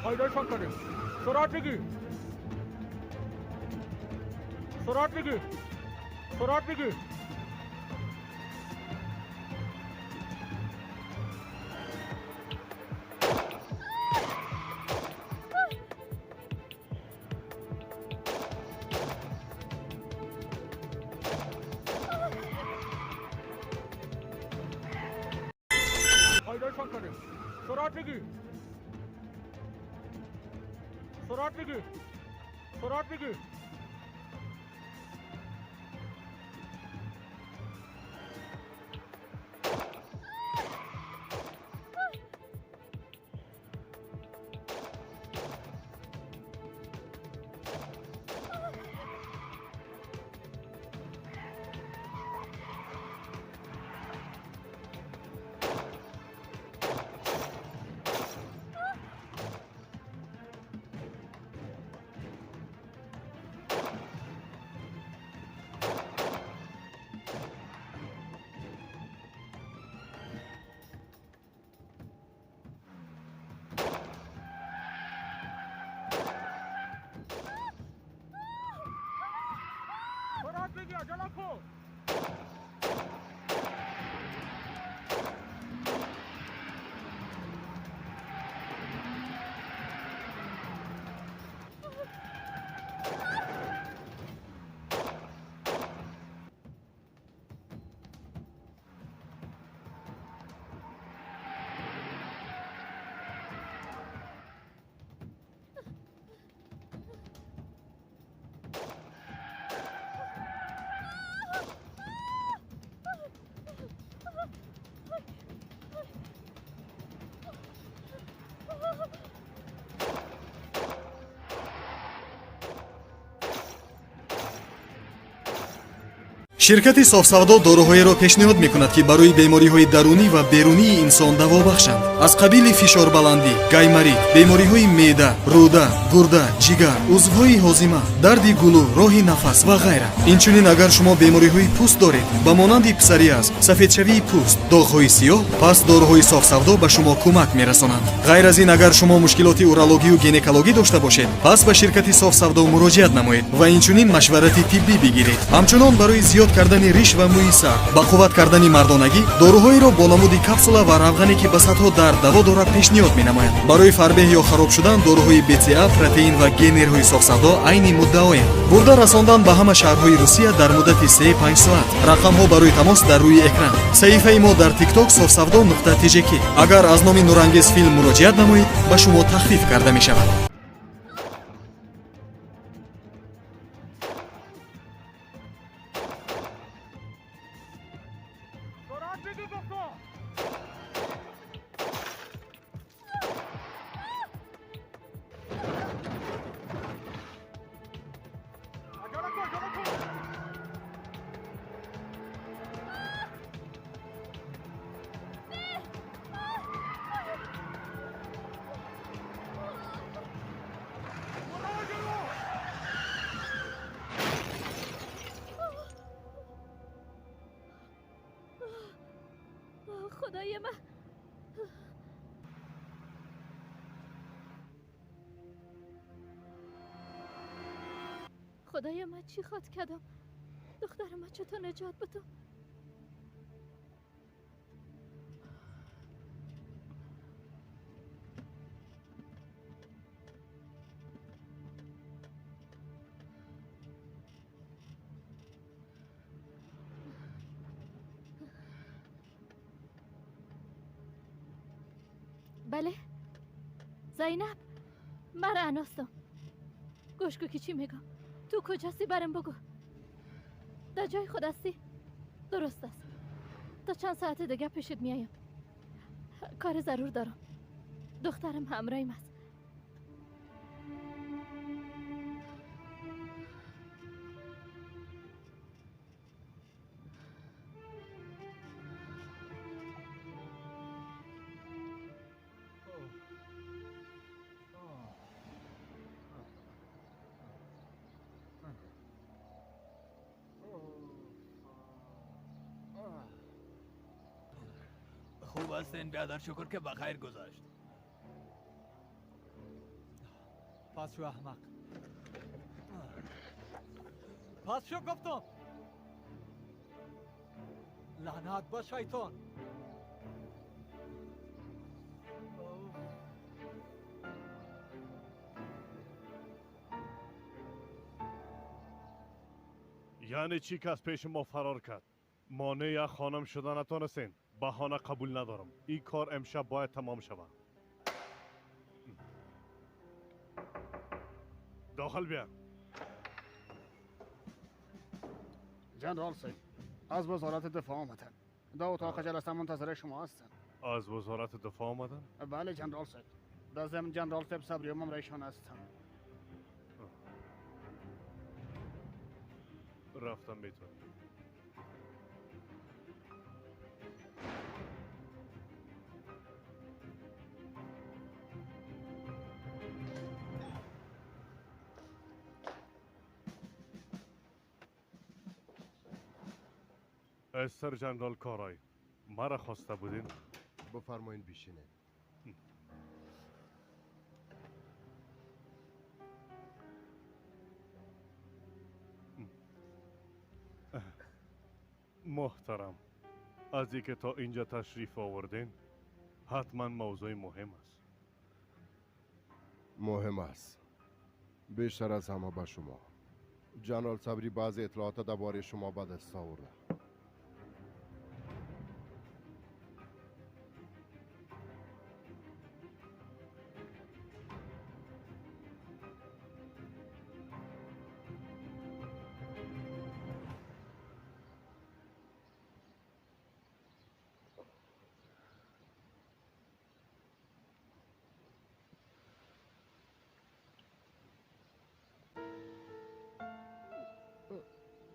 پیدایشان کنیم. سرعت بگیر، سرعت بگیر، سرعت بگیر. پیدایشان کنیم. سرعت بگیر، سرعت بگیر، سرعت بگیر. سرعت بگیر، عجله کن.
Ширкати Софсавдо доруҳоеро пешниҳод мекунад, ки барои бемориҳои дарунӣ ва берунии инсон даво бахшанд, аз қабили фишорбаландӣ, гайморит, бемориҳои меъда, рӯда, гурда, ҷигар, узвҳои ҳозима, дарди гулӯ, роҳи нафас ва ғайра. Инчунин агар шумо бемориҳои пӯст доред, ба монанди псориаз, сафедшавии пӯст, доғҳои сиёҳ, пас доруҳои Софсавдо ба шумо кӯмак мерасонанд. Ғайр аз ин, агар шумо мушкилоти урологию гинекологӣ дошта бошед, пас ба ширкати Софсавдо муроҷиат намоед ва инчунин машварати тиббӣ бигиред. Ҳамчунон барои зиёд кардани риш ва мӯи сар, ба қувват кардани мардонагӣ, доруҳоеро бо намуди капсула ва равғане, ки ба садҳо дард даво дорад, пешниҳод менамояд. Барои фарбеҳ ё хароб шудан доруҳои БЦА, протеин ва генерҳои Софсавдо айни муддаоянд. Бурда расондан ба ҳама шаҳрҳои Русия дар муддати 3-5 соат. Рақамҳо барои тамос дар рӯи экран. Саҳифаи мо дар Тикток софсавдо нуқта тжк. Агар аз номи Нурангез филм муроҷиат намоед, ба шумо тахфиф карда мешавад.
سرعت بگیر گفتم.
خدایا من چی خواد کردم؟ دختر من چطور نجات بدم؟ بله زینب، من رعناستم. گوش کو که چی میگم. تو کجاستی برم بگو. در جای خود هستی؟ درست است. تا چند ساعت دیگه پیشت میایم. کار ضرور دارم. دخترم همراهیم است.
خوب هستین بیادر؟ شکر که بخیر گذاشت.
پس شو احمق، پس شو گفتم. لعنت به شیطان.
یعنی چی که از پیش ما فرار کرد؟ مانع یک خانم شده نتانستین. بهانه قبول ندارم. این کار امشب باید تمام شود. داخل بیا.
جنرال صاحب، از وزارت دفاع آمدن. در اتاق جلسه منتظر شما هستند.
از وزارت دفاع آمدن؟
بله جنرال صاحب. در ضمن جنرال صاحب صبری هم رایشان هستند.
رفتم میتونم. استر جنرال کارای، مرا خواسته بودین؟
بفرمایین بیشینه.
محترم، از اینکه تا اینجا تشریف آوردین حتما موضوع مهم است.
مهم است بیشتر از همه به شما. جنرال صبری بعضی اطلاعات درباره شما به دست آورده.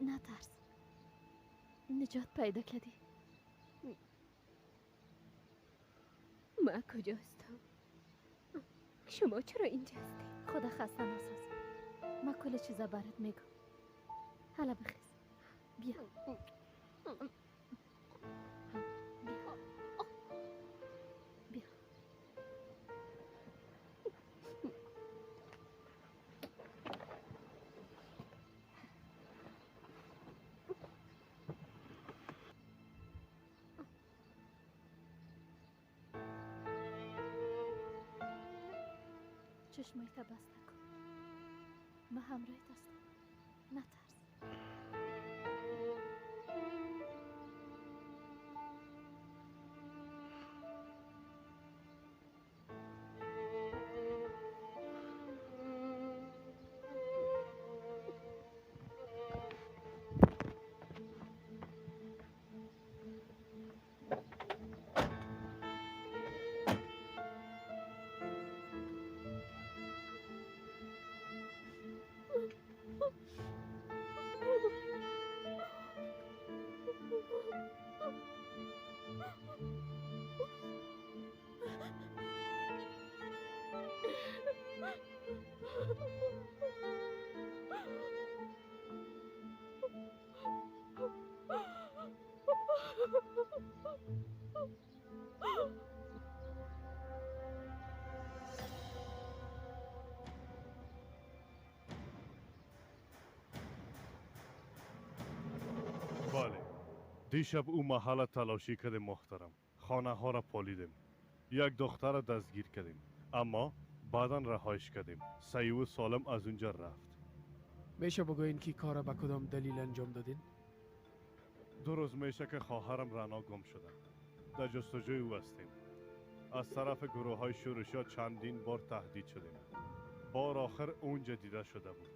نترس، نجات پیدا کردی.
ما کجا هستم؟ شما چرا اینجا هستی؟
خدا خسته نساز. ما کل چیزا برات میگم. حالا بخیز بیا. بیا بیا. چشمایت بسته کن. من همراهت هستم. نترس.
دیشب او محل تلاشی کردیم محترم. خانه ها را پالیدیم. یک دختر را دستگیر کردیم، اما بعدا رهایش کردیم. صحیح و سالم از اونجا رفت.
میشه بگوین که کار به کدام دلیل انجام دادین؟
2 روز میشه که خواهرم رنا گم شده. در جستجوی او هستیم. از طرف گروه های شورشی چندین بار تهدید شدیم. بار آخر اونجا دیده شده بود.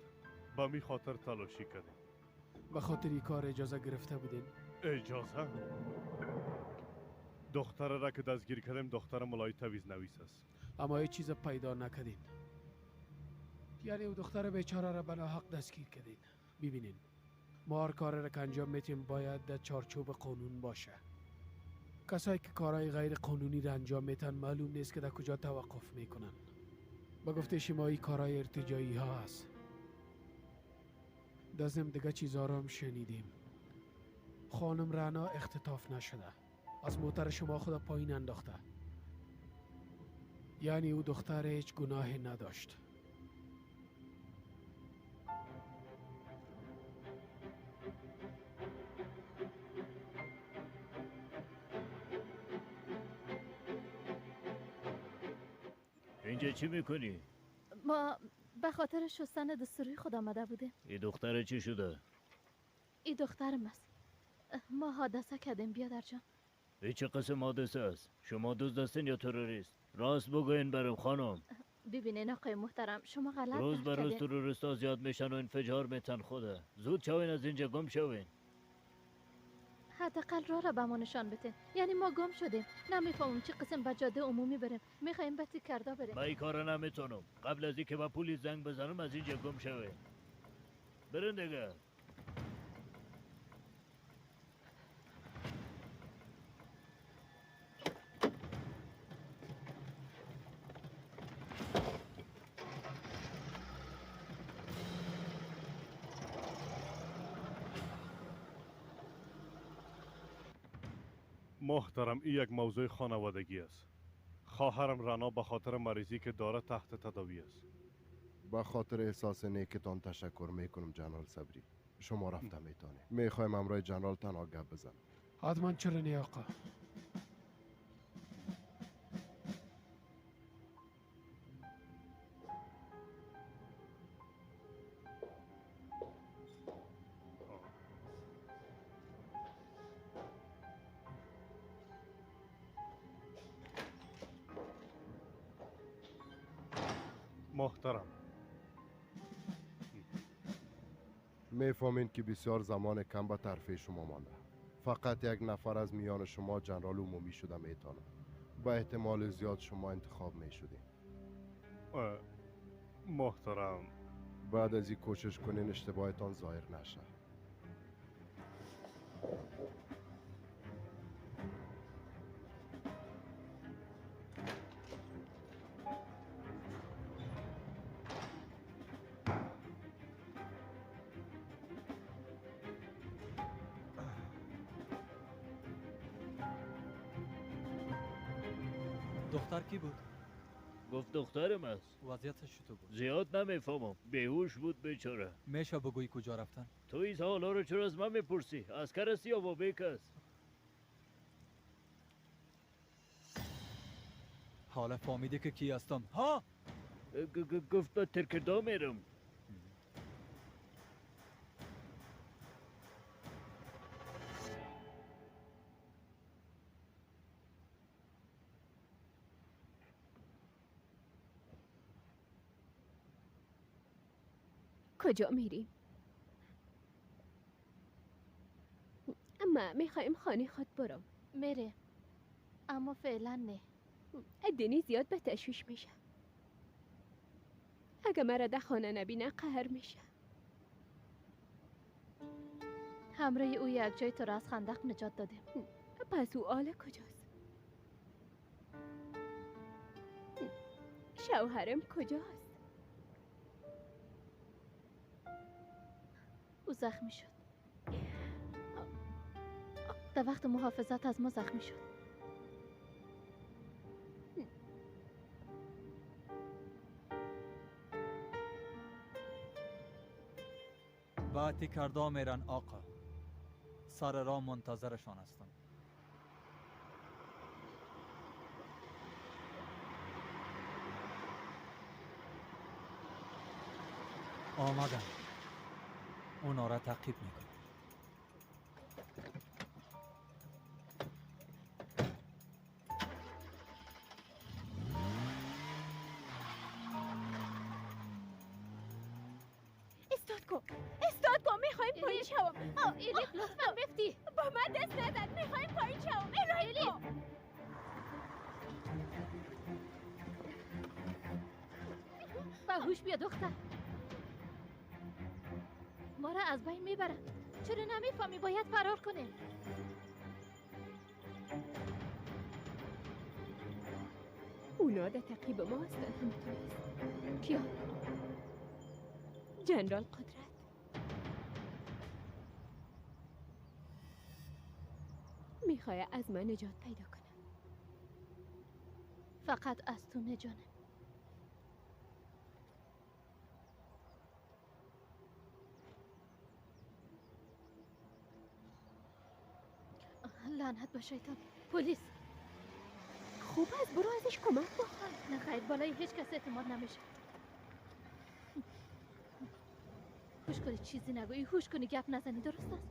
به می خاطر تلاشی کردیم.
به خاطر این کار اجازه گرفته بودین؟
اجازه؟ دختر را که دستگیر کردیم دختر ملای تویز نویس است.
اما هیچ چیز پیدا نکردین. یعنی او دختر بیچاره را به ناحق دستگیر کردین. ببینین، ما هر کار را که انجام میتیم باید در چارچوب قانون باشه. کسایی که کارهای غیر قانونی را انجام میتن معلوم نیست که در کجا توقف میکنن. به گفته شما این کارهای ارتجاعی ها هست. دازم دیگه چیزا را هم شنیدیم. خانم رعنا اختطاف نشده. از موتر شما خود پایین انداخته. یعنی او دختر هیچ گناهی نداشت.
اینجا چی میکنی؟
ما به خاطر شستن دستوری خود آمده بودیم.
این دختر چی شده؟
این دخترم است. ما حادثه کردیم بیادر جان.
این چه قسم حادثه است؟ شما دزد هستین یا تروریست؟ راست بگوین برم خانم.
ببینین آقای محترم، شما غلط
روز به روز تروریست ها زیاد میشن و انفجار میتن خوده. زود شوین از اینجا گم شوین.
حداقل راه را به ما نشان بده. یعنی ما گم شدیم، نمیفهمم چه قسم به جاده عمومی بریم. میخوایم به کردا بریم.
من این کارو نمیتونم. قبل از اینکه با پلیس زنگ بزنم از اینجا گم شوین. برین دیگه.
محترم، این یک موضوع خانوادگی است. خواهرم رنا به خاطر مریضی که داره تحت تداوی است.
به خاطر احساس نیکتان تشکر میکنم جنرال صبری. شما رفته میتونید. میخوایم همراه جنرال تنها گپ بزنم.
حتما. چرا نه آقا؟
محترم،
میفهمین که بسیار زمان کم به طرف شما مانده. فقط یک نفر از میان شما جنرال عمومی شده میتونه. به احتمال زیاد شما انتخاب میشدین.
محترم،
بعد از این کوشش کنین اشتباهتان ظاهر نشه.
دختر کی بود؟
گفت دخترم است.
وضعیتش چطور بود؟
زیاد نمیفهمم، بیهوش بود بیچاره.
میشه بگویی کجا رفتن؟
تو این سوالا رو چرا از من میپرسی؟ عسکر هستی یا بابیک است؟
حالا فهمیدی که کی هستم ها؟
گفت به ترکردا میرم.
کجا میریم؟ اما میخوایم خانه خود برم.
میره، اما فعلا نه.
دنی زیاد به تشویش میشه. اگه مرا در خانه نبینه قهر میشه.
همراه او یک جای تو را از خندق نجات دادیم.
پس او آله کجاست؟ شوهرم کجاست؟
او زخمی شد. در وقت محافظت از ما زخمی شد.
باتی کردا میرن آقا. سر راه منتظرشان هستم. آمدن. اونا را تعقیب میکنم.
استاد کو، استاد کو، میخوایم پایین شوم.
الیف لطفا بفتی.
با من دست نزن، میخوایم پایین شوم. الیف
با هوش بیا دختر. ما را از بین میبرن. چرا نمیفهمی؟ باید فرار کنیم. اونا در تعقیب ما هستن. همینطور است. کیا؟ جنرال قدرت. میخواه از من نجات پیدا کنم. فقط از تو نجانم. لعنت به شیطان. پلیس.
خوب است، برو ازش کمک بخواه.
نه خیر، بالای هیچ کس اعتماد نمیشه. هوش کنی چیزی نگویی، هوش کنی گپ نزنی، درست است؟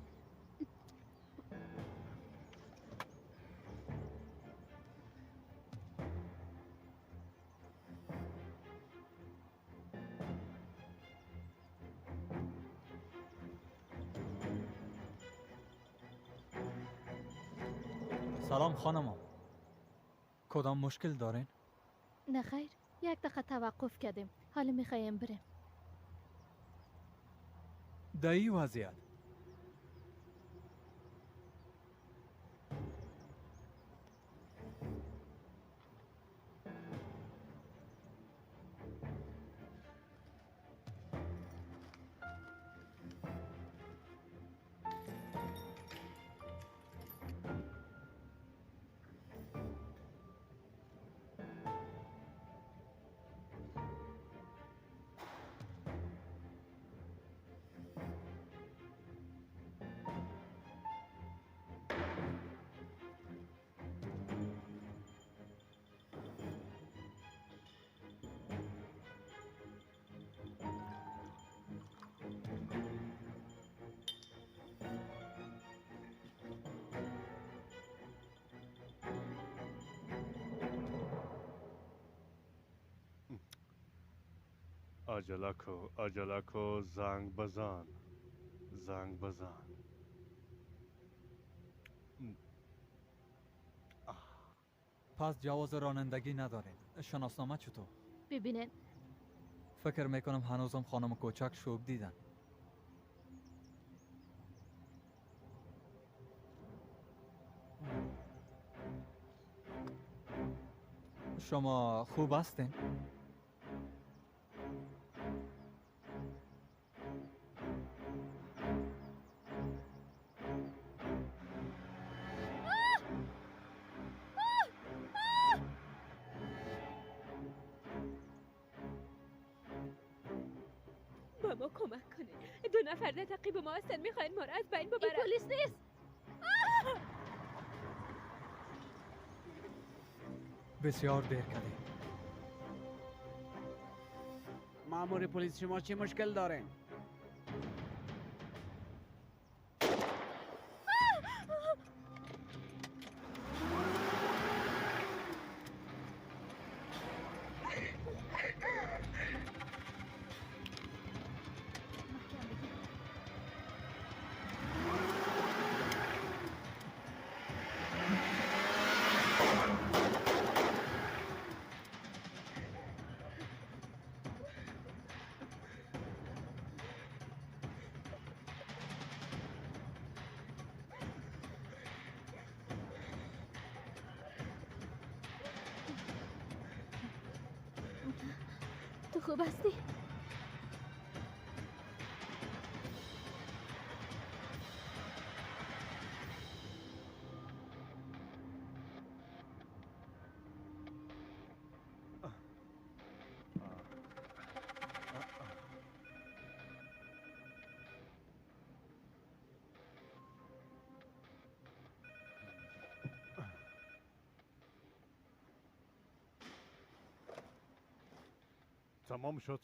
سلام خانم، کدام مشکل دارین؟
نه خیر، یک دقیقه توقف کردیم، حالا میخوایم بریم.
در این وضعیت
عجله کو، عجله کو، زنگ بزن، زنگ بزن.
پس جواز رانندگی ندارین. شناسنامه چطور؟
ببینین.
فکر میکنم هنوزم خانم کوچک شوب دیدن. شما خوب هستین؟
با ما کمک کنه. دو نفر در تعقیب ما هستن، میخواین ما را از بین ببرن.
این پلیس نیست.
بسیار دیر کردیم.
مامور پلیس شما چه مشکل دارین؟
تو خوب هستی؟
تمام شد.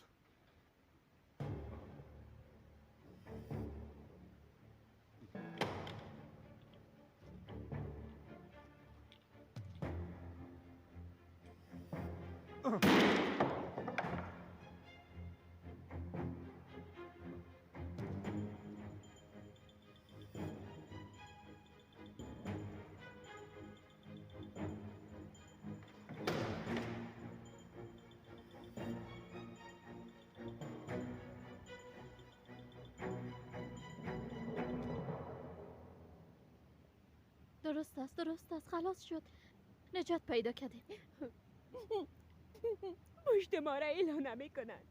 درست است، درست است، خلاص شد، نجات پیدا کردیم.
پشت ما را اعلان نمی‌کنند،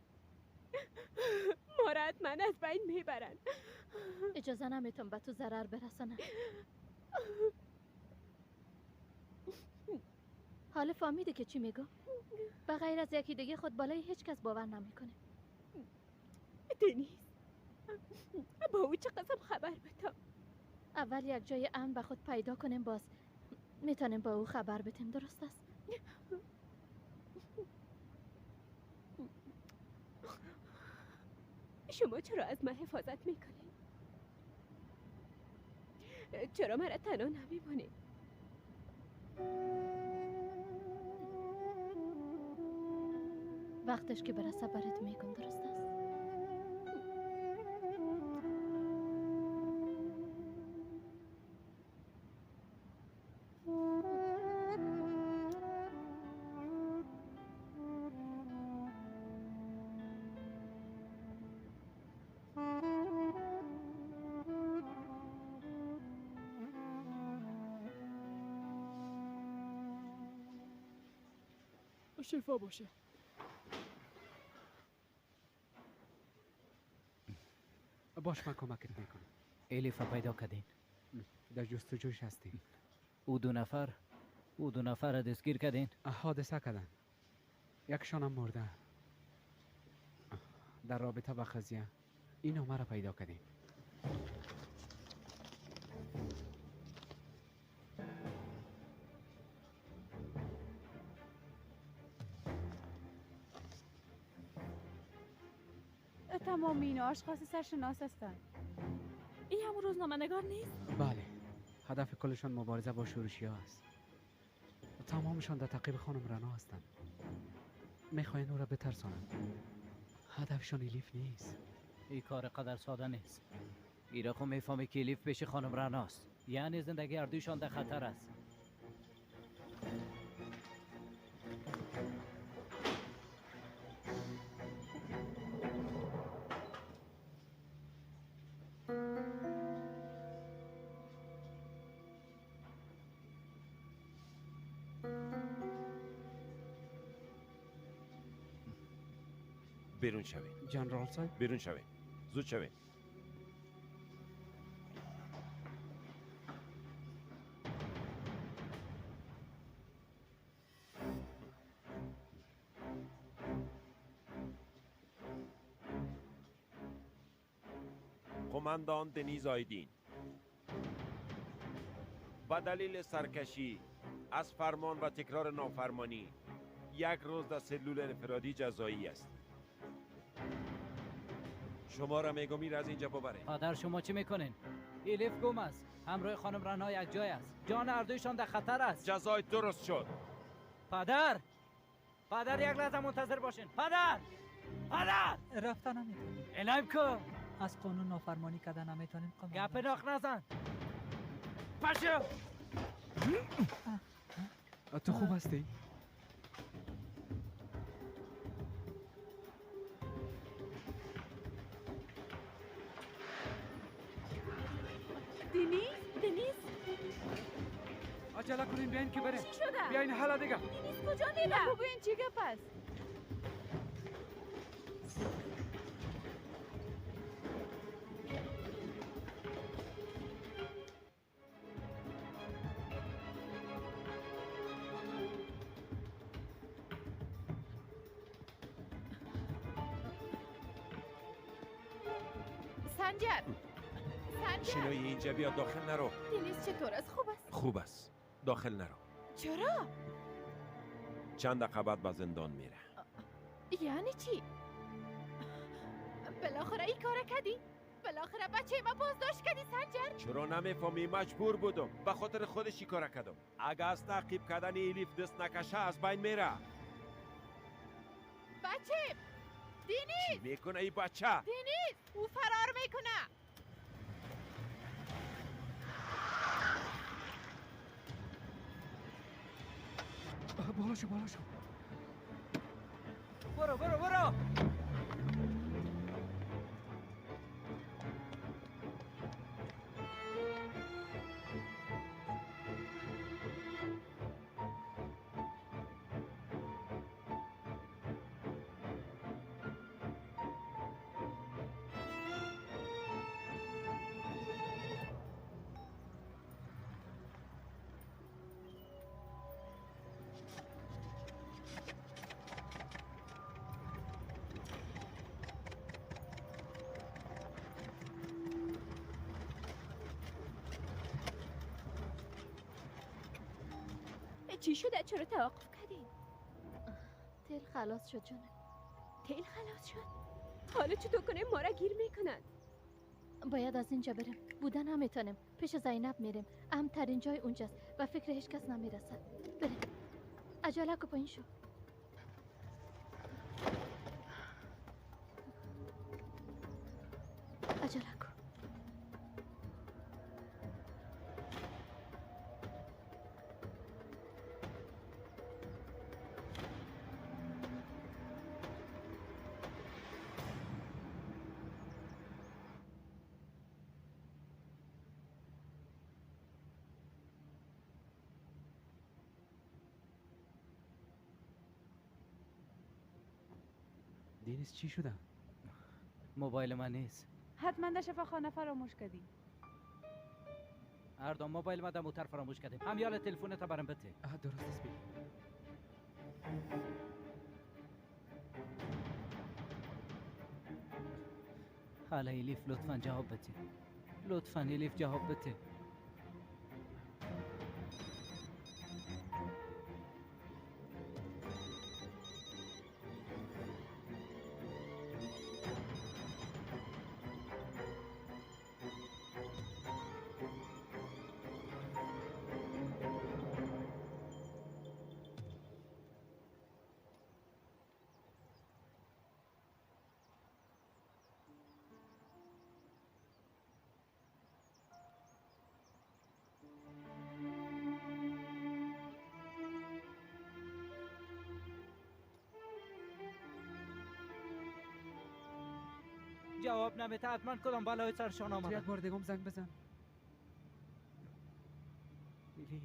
ما را حتما از بین میبرند.
اجازه نمیتم به تو ضرر برسانم. حالا فهمیده که چی میگم؟ به غیر از یکی دیگه خود بالای هیچ کس باور نمیکنه.
دنیز، با او چه قسم خبر بدم؟
اول یک جای امن به خود پیدا کنیم، باز میتونیم با او خبر بدیم. درست است؟
شما چرا از من حفاظت میکنید؟ چرا مرا تنها نمیمانید؟
وقتش که برسه برات میگم. درست است؟
شفا باشه.
باش، من کمکت میکنم.
الیف پیدا کردین؟
در جستجوش هستیم.
او دو نفر را دستگیر کردین؟
حادثه کردن، یکشان هم مرده. در رابطه با قضیه این نامه را پیدا کردیم.
تمام اینا اشخاص سرشناس هستند.
این همون روزنامه نگار نیست؟
بله، هدف کلشان مبارزه با شورشی ها است. تمامشان در تعقیب خانم رنا هستند. میخواین او را بترسانند. هدفشان الیف نیست.
این کار قدر ساده نیست. ایرا خو میفهمی که الیف پیش خانم رناست، یعنی زندگی هر دویشان در خطر است.
بیرون شوید
جنرال صاحب،
بیرون شوید، زود شوید. قماندان دنیز آیدین به دلیل سرکشی از فرمان و تکرار نافرمانی یک روز در سلول انفرادی جزایی است. شما را میگم ایر از اینجا ببرید.
پدر شما چی میکنین؟ الیف گم است، همراه خانم رنا یک جای است. جان هر دویشان در خطر است.
جزای درست شد.
پدر، پدر یک لحظه منتظر باشین. پدر، پدر
رفتن نمیتونیم.
الهیم کو
از قانون نافرمانی کردن نمیتونیم.
گپ ناخ نزن. پشو
تو خوب هستی؟
دنیز،
عجله کنین بیاین که بریم.
چی شده؟
بیاین حالا دیگه.
دنیز کجا میره؟
بگوین چی گپ است؟ سنجر، سنجر،
شینوی اینجا بیا، داخل نرو.
دنیز چطور است؟ خوب است؟
خوب است، داخل نرو.
چرا؟
چند دقیقه بعد به زندان میره.
یعنی چی؟ بالاخره این کار کردی؟ بالاخره بچه ما بازداشت کردی سنجر؟
چرا نمیفهمی؟ مجبور بودم، به خاطر خودش این کار کردم. اگه از تعقیب کردن الیف دست نکشه از بین میره.
بچه دینیز
چی میکنه ای بچه؟
دینیز او فرار میکنه.
بالا شو، بالا شو،
برو برو برو.
چی شده؟ چرا توقف کردین؟
تیل خلاص شد جانم.
تیل خلاص شد؟ حالا چطور کنیم؟ ما را گیر میکنن.
باید از اینجا بریم. بودن نمیتونیم. پیش زینب میریم. امن‌ترین جای اونجاست و فکر هیچ کس نمیرسه. بریم. عجله کو، پایین شو. عجله کو.
دینیز چی شده؟
موبایل من نیست.
حتما در شفاخانه فراموش کردی.
اردو موبایل ما در موتر فراموش کردیم. هم یال تلفن تا برم بده.
درست است. بی
حالا الیف لطفا جواب بده. لطفا الیف جواب بده.
جواب نمیده. حتما کدام بالای سرشان آمده.
یک بار دیگه زنگ بزن. الیف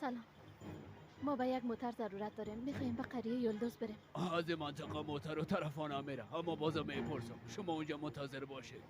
سلام، ما به یک موتر ضرورت داریم. میخوایم به قریه یلدوز بریم.
از منطقه موتر و طرفانه میره، اما بازم میپرسم. شما اونجا منتظر باشید.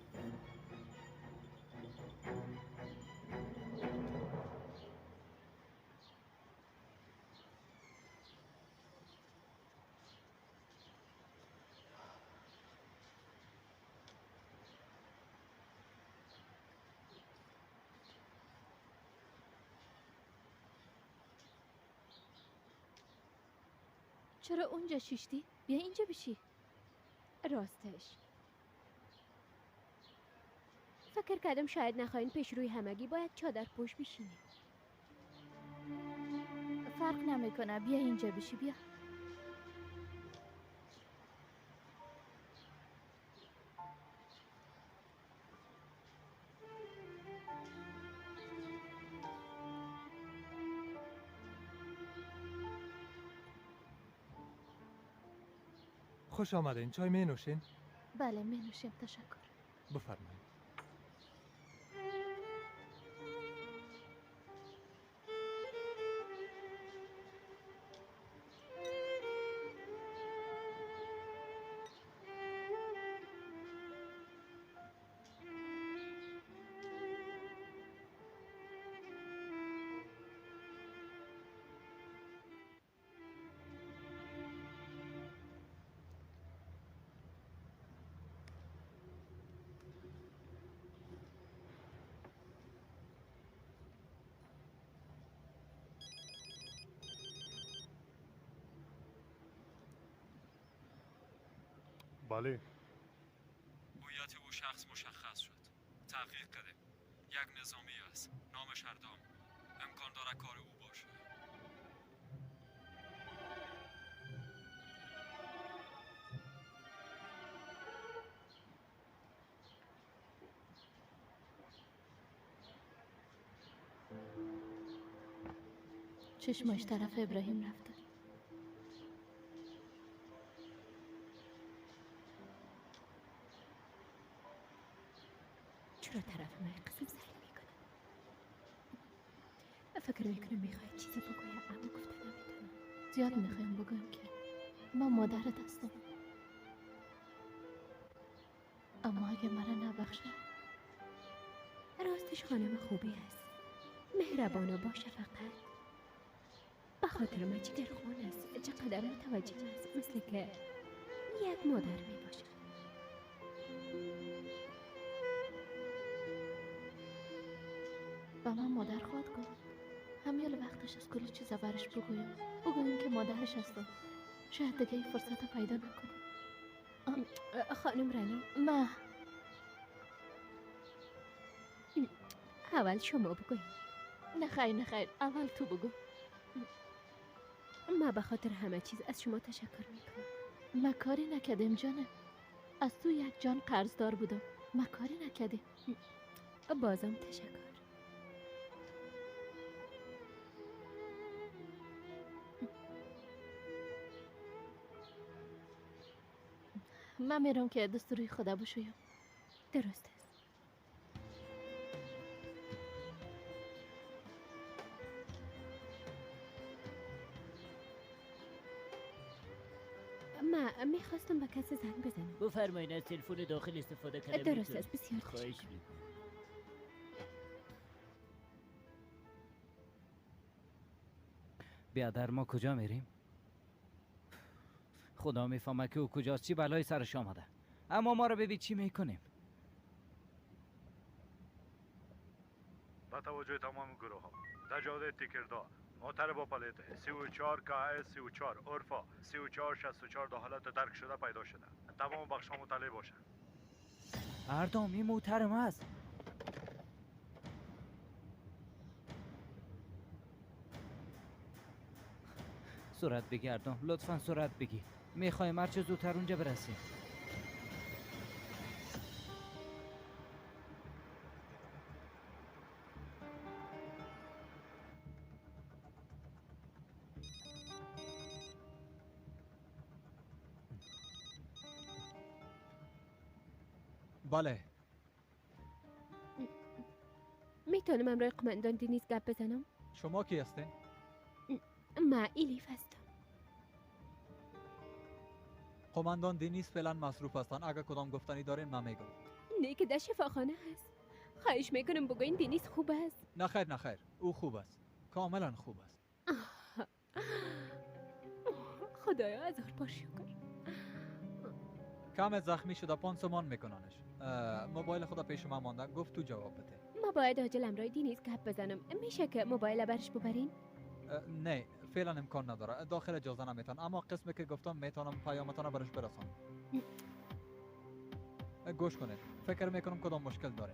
چرا اونجا شیشتی؟ بیا اینجا بشی.
راستش فکر کردم شاید نخواین پیش روی همگی باید چادر پوش بشینیم.
فرق نمیکنه، بیا اینجا بشی. بیا.
خوش آمدین. چای می نوشین؟
بله می نوشیم، تشکر.
بفرمایید.
بله.
هویت او شخص مشخص شد. تحقیق کردیم. یک نظامی است. نامش اردام. امکان داره کار او باشه.
چشمش طرف ابراهیم رفته.
چرا طرف من قسم سعی میکنه؟ فکر میکنم میخوای چیزی بگویم اما گفته نمیتونم.
زیاد میخوایم بگویم که من مادرت هستم، اما اگه مرا نبخشه.
راستش خانم خوبی هست، مهربان و با شفقت. به خاطر من جگر خون است، چقدر متوجه است، مثل که یک مادر میباشه.
به من مادر خواهد گفت. همیال وقتش از کلی چیزا برش بگویم، بگویم که مادرش هستم. شاید دیگه این فرصت رو پیدا نکنم.
خانم رنا،
ما
اول شما بگویم.
نه خیر نه خیر، اول تو بگو.
ما به خاطر همه چیز از شما تشکر میکنم.
ما کاری نکردیم جانم، از تو یک جان قرضدار بودم. ما کاری نکردیم.
بازم تشکر.
من میرم که دستوری خدا بشویم.
درست است. من میخواستم به کسی زنگ بزنم.
بفرمایید از تلفن داخل استفاده کنم.
درست است، بسیار
خواهش میکنم.
بیادر ما کجا میریم؟ خدا میفهمه که او کجاست، چی بلای سرش آمده. اما ما رو ببین چی میکنیم.
با توجه تمام گروه ها در جاده تکردا موتر با پلیت 34 KS 34 اورفا 3464 در حالت درک شده پیدا شده. تمام بخش ها مطلع باشه.
اردام این موترم است. سرعت بگی اردام، لطفا سرعت بگی. میخوایم هرچه زودتر اونجا برسیم.
بله.
میتونم امرای قماندان دینیز گپ بزنم؟
شما کی هستین؟
ما ایلیف هستم.
قماندان دینیز فعلا مصروف هستن. اگر کدام گفتنی دارین من میگم.
نه که در شفاخانه هست. خواهش میکنم بگوین دینیز خوب است.
نه خیر نه خیر، او خوب است، کاملا خوب است.
خدایا هزار بار شکر.
کم زخمی شده، پانسمان میکننش. موبایل خدا پیش من مانده، گفت تو جواب بده.
ما باید عاجل امرای دینیز گپ بزنم. میشه که موبایل برش ببرین؟
نه فعلا امکان نداره، داخل اجازه نمیتون، اما قسمی که گفتم میتونم پیامتان برش برسانم. گوش کنید، فکر میکنم کدام مشکل داره.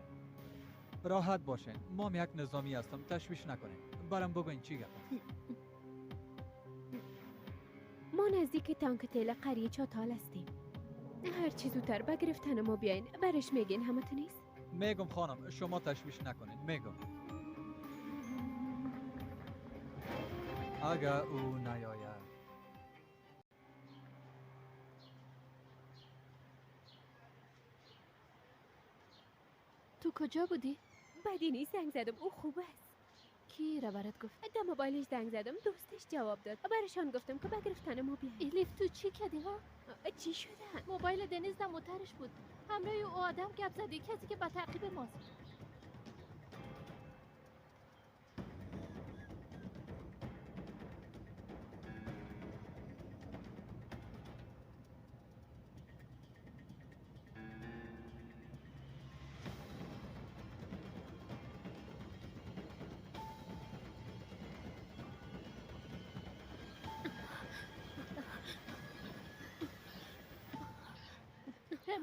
راحت باشین، ما یک نظامی هستم، تشویش نکنین. برام بگوین چی گپ است.
ما نزدیک تانک تیل قریه چاتال هستیم. هر چی زودتر به گرفتن ما بیاین، برش میگین همه نیست؟
میگم خانم، شما تشویش نکنین، میگم. اگر او نیاید.
کجا بودی؟
به دینی زنگ زدم، او خوب است.
کی را برات گفت؟
در موبایلش زنگ زدم، دوستش جواب داد. برشان گفتم که به گرفتن ما بیاین.
الیف تو چی کردی ها؟
چی شده؟
موبایل دنیز در موترش بود. همراه او آدم گپ زدی، کسی که به تعقیب ماست.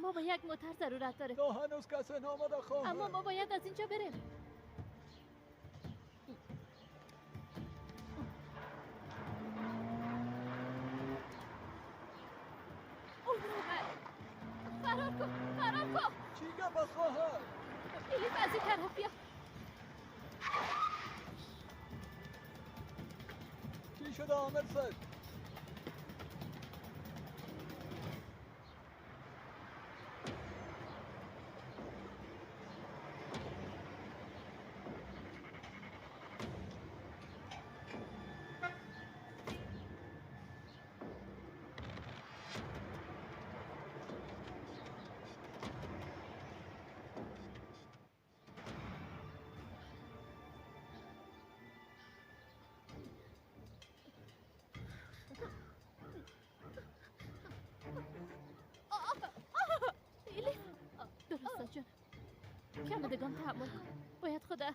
ما با یک موتر ضرورت داره.
تا هنوز کسی نامده خواهر.
اما ما باید از اینجا بریم. اون اومد. فرار کن، فرار کن.
چی گپ است خواهر؟
الیف از این طرف بیا.
چی شده عامر صاحب؟
درسته جانم، کم دگام تحمل کن. باید خدا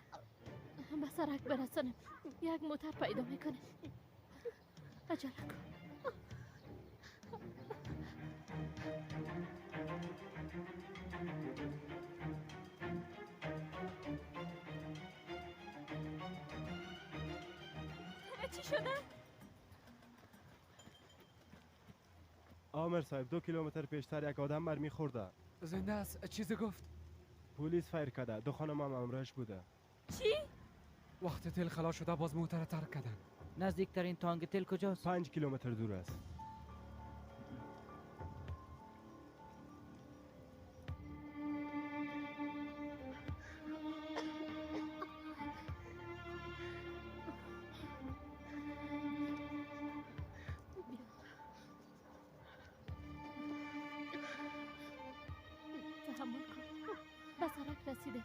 به سرک برسانم. یک موتر پیدا میکنه. عجله کن.
چی شده؟
آمر صاحب 2 کیلومتر پیشتر یک آدم مرمی خورده.
زنده است؟ چیزی گفت؟
پلیس فایر کرده، 2 خانم هم همراهش بوده.
چی؟
وقتی تل خلاص شده باز موتر ترک کردن.
نزدیکترین تانگ تل کجاست؟
5 کیلومتر دور است.
تحمل کن، به سرک رسیده.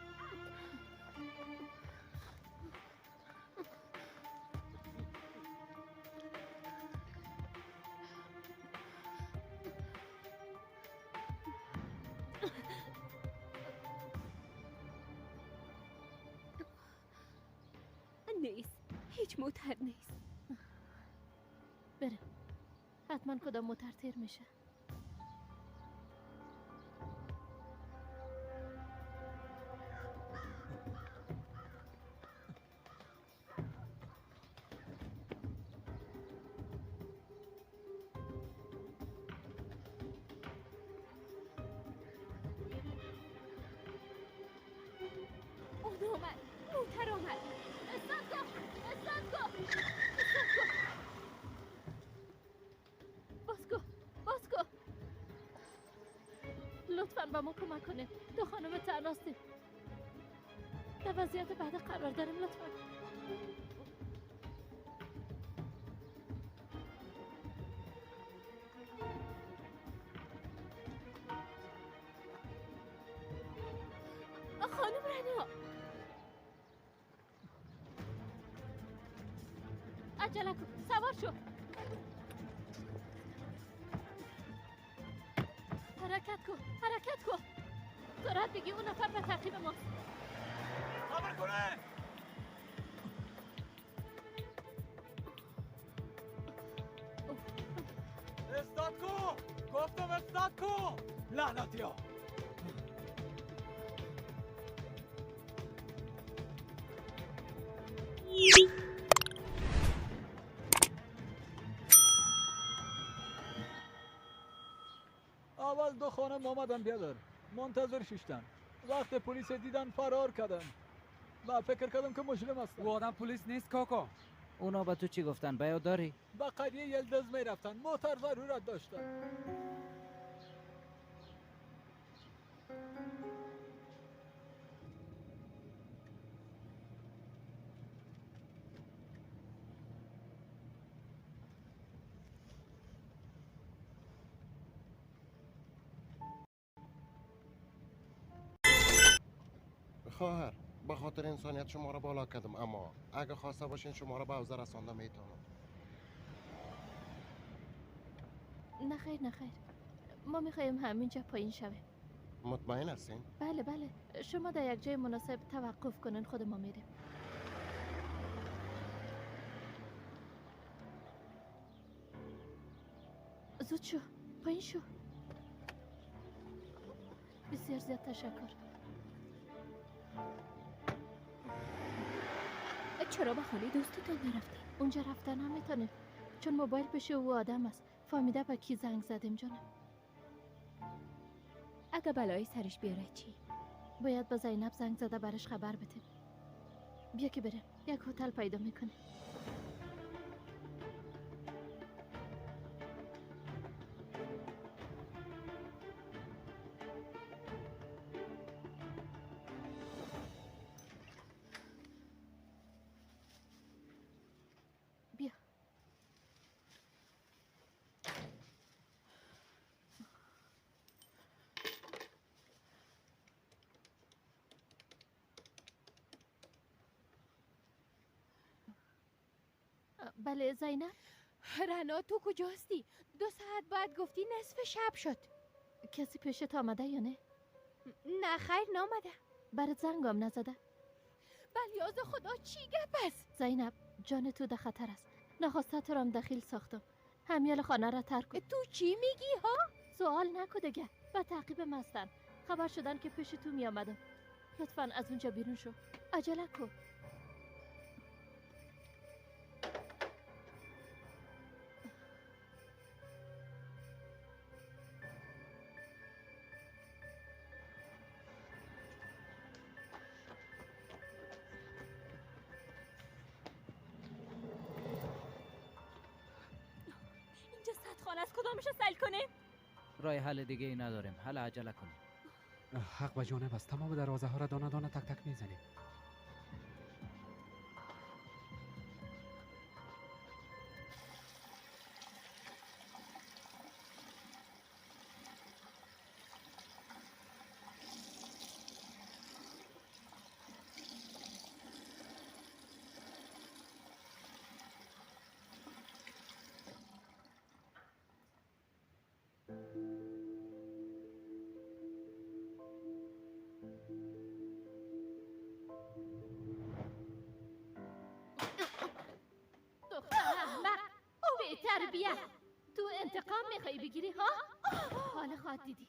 نیست، هیچ موتر نیست.
برم، حتما کدام موتر تیر میشه.
اون اومد، موتر اومد.
استاد کن، استاد کن، استاد کن. باز کن، باز کن. لطفاً به ما کمک کنه. 2 خانم تنهاستیم، در وضعیت بعد قرار داریم. لطفاً.
خانم رنا،
عجله کن، سوار شو. حرکت کن، حرکت کن. سرعت بگی، اون نفر به تعقیب ماست.
صبر کنه. استاد کو، گفتم استاد کو. لعنتی ها. اول 2 خانم آمدن بیادر، منتظر شیشتن. وقت پلیس دیدن فرار کردن. و فکر کردم که مجرم هستن.
او آدم پلیس نیست کاکا.
اونا به تو چی گفتن؟ به یاد داری؟
به قریه یلدز می رفتن، موتر ضرورت داشتن.
خواهر به خاطر انسانیت شما را بالا کردم، اما اگه خواسته باشین شما را به حوزه رسانده میتونم.
نه خیر نه خیر، ما میخوایم همینجا پایین شویم.
مطمئن هستین؟
بله بله، شما در یک جای مناسب توقف کنین، خود ما میریم. زود شو، پایین شو. بسیار زیاد تشکر.
چرا به خانه دوستتان نرفتی؟
اونجا رفتن نمیتونیم، چون موبایل پیش او آدم است. فهمیده به کی زنگ زدیم جانم.
اگه بلایی سرش بیاره چی؟
باید با زینب زنگ زده برش خبر بدیم. بیا که بریم، یک هتل پیدا میکنیم. بیا. بله زینب.
رنا تو کجاستی؟ 2 ساعت بعد گفتی نصف شب شد.
کسی پیشت آمده یا نه؟
نه خیر نامده.
برات زنگم نزده؟
بلیاز خدا چی گپ است؟
زینب جان تو در خطر است. نخواسته تو رام دخیل ساختم. همیال خانه را ترک کن.
تو چی میگی ها؟
سوال نکو دیگه. به تعقیب مستن. خبر شدن که پیش تو می آمدم. لطفا از اونجا بیرون شو. عجله کن.
راه حل دیگه ای نداریم، حل عجله کنیم.
حق به جانب است، تمام دروازه ها را دانه دانه تک تک میزنیم.
تربیه تو انتقام میخوای بگیری ها؟ حالا خواهد دیدی.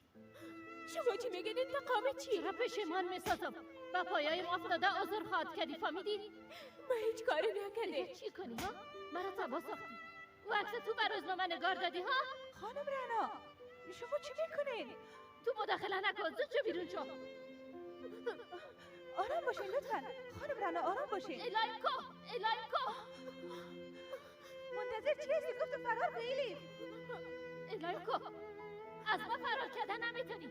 شما چی میگین؟ انتقام چی؟
را پشیمان میسازم. با پایایم افتاده عذر خواهد کردی، فهمیدی؟
من هیچ کاری نکردم.
چی کنی ها؟ مرا تباه ساختی و عکس تو بر روزنامه نگار دادی ها؟
خانم رنا شما چی میکنین؟
تو مداخله نکن، زود شو بیرون شو.
آرام باشین لطفا خانم رنا، آرام باشین.
الهی کو، الهی کو.
منتظر چی هستی؟ گفتم فرار کن الیف.
الهی کو، از ما فرار کردن نمیتونی.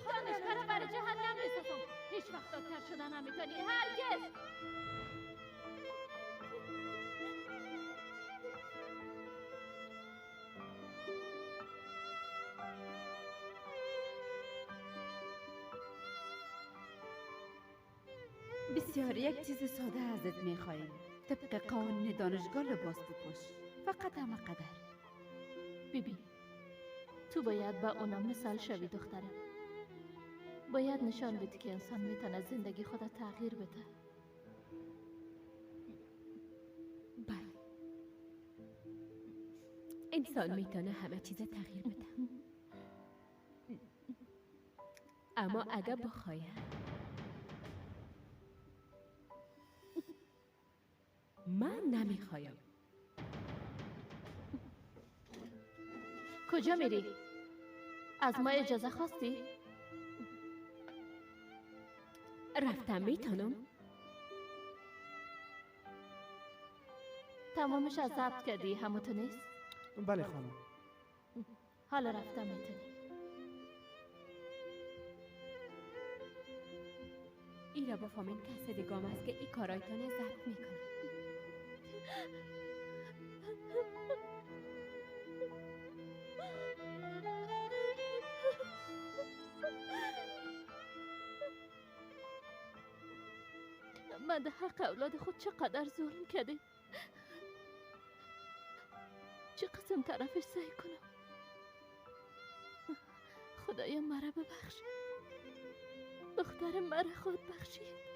دانشگاه را برای جهنم میسازم. هیچ وقت دکتر شدن نمیتونی، هرگز.
بسیار یک چیز ساده ازت میخوایم. طبق قوانین دانشگاه لباس بپوش، فقط همه قدر.
بیبی تو باید با اونا مثال شوی دخترم. باید نشان بدی که انسان میتونه زندگی خود تغییر بده.
بله انسان میتونه همه چیز تغییر بده، اما اگه بخواه. من نمیخوایم.
کجا میری؟ از ما اجازه خواستی؟
رفتم میتونم.
تمامش از ضبط کردی همون تو نیست؟
بله خانم.
حالا رفتم میتونی.
ایرا بفهمین کس دیگه است که ای کارایتان ضبط میکنه.
من در حق اولاد خود چقدر ظلم کردیم. چه قسم طرفش سعی کنم. خدایا مرا ببخش. دختر مرا خود بخشید.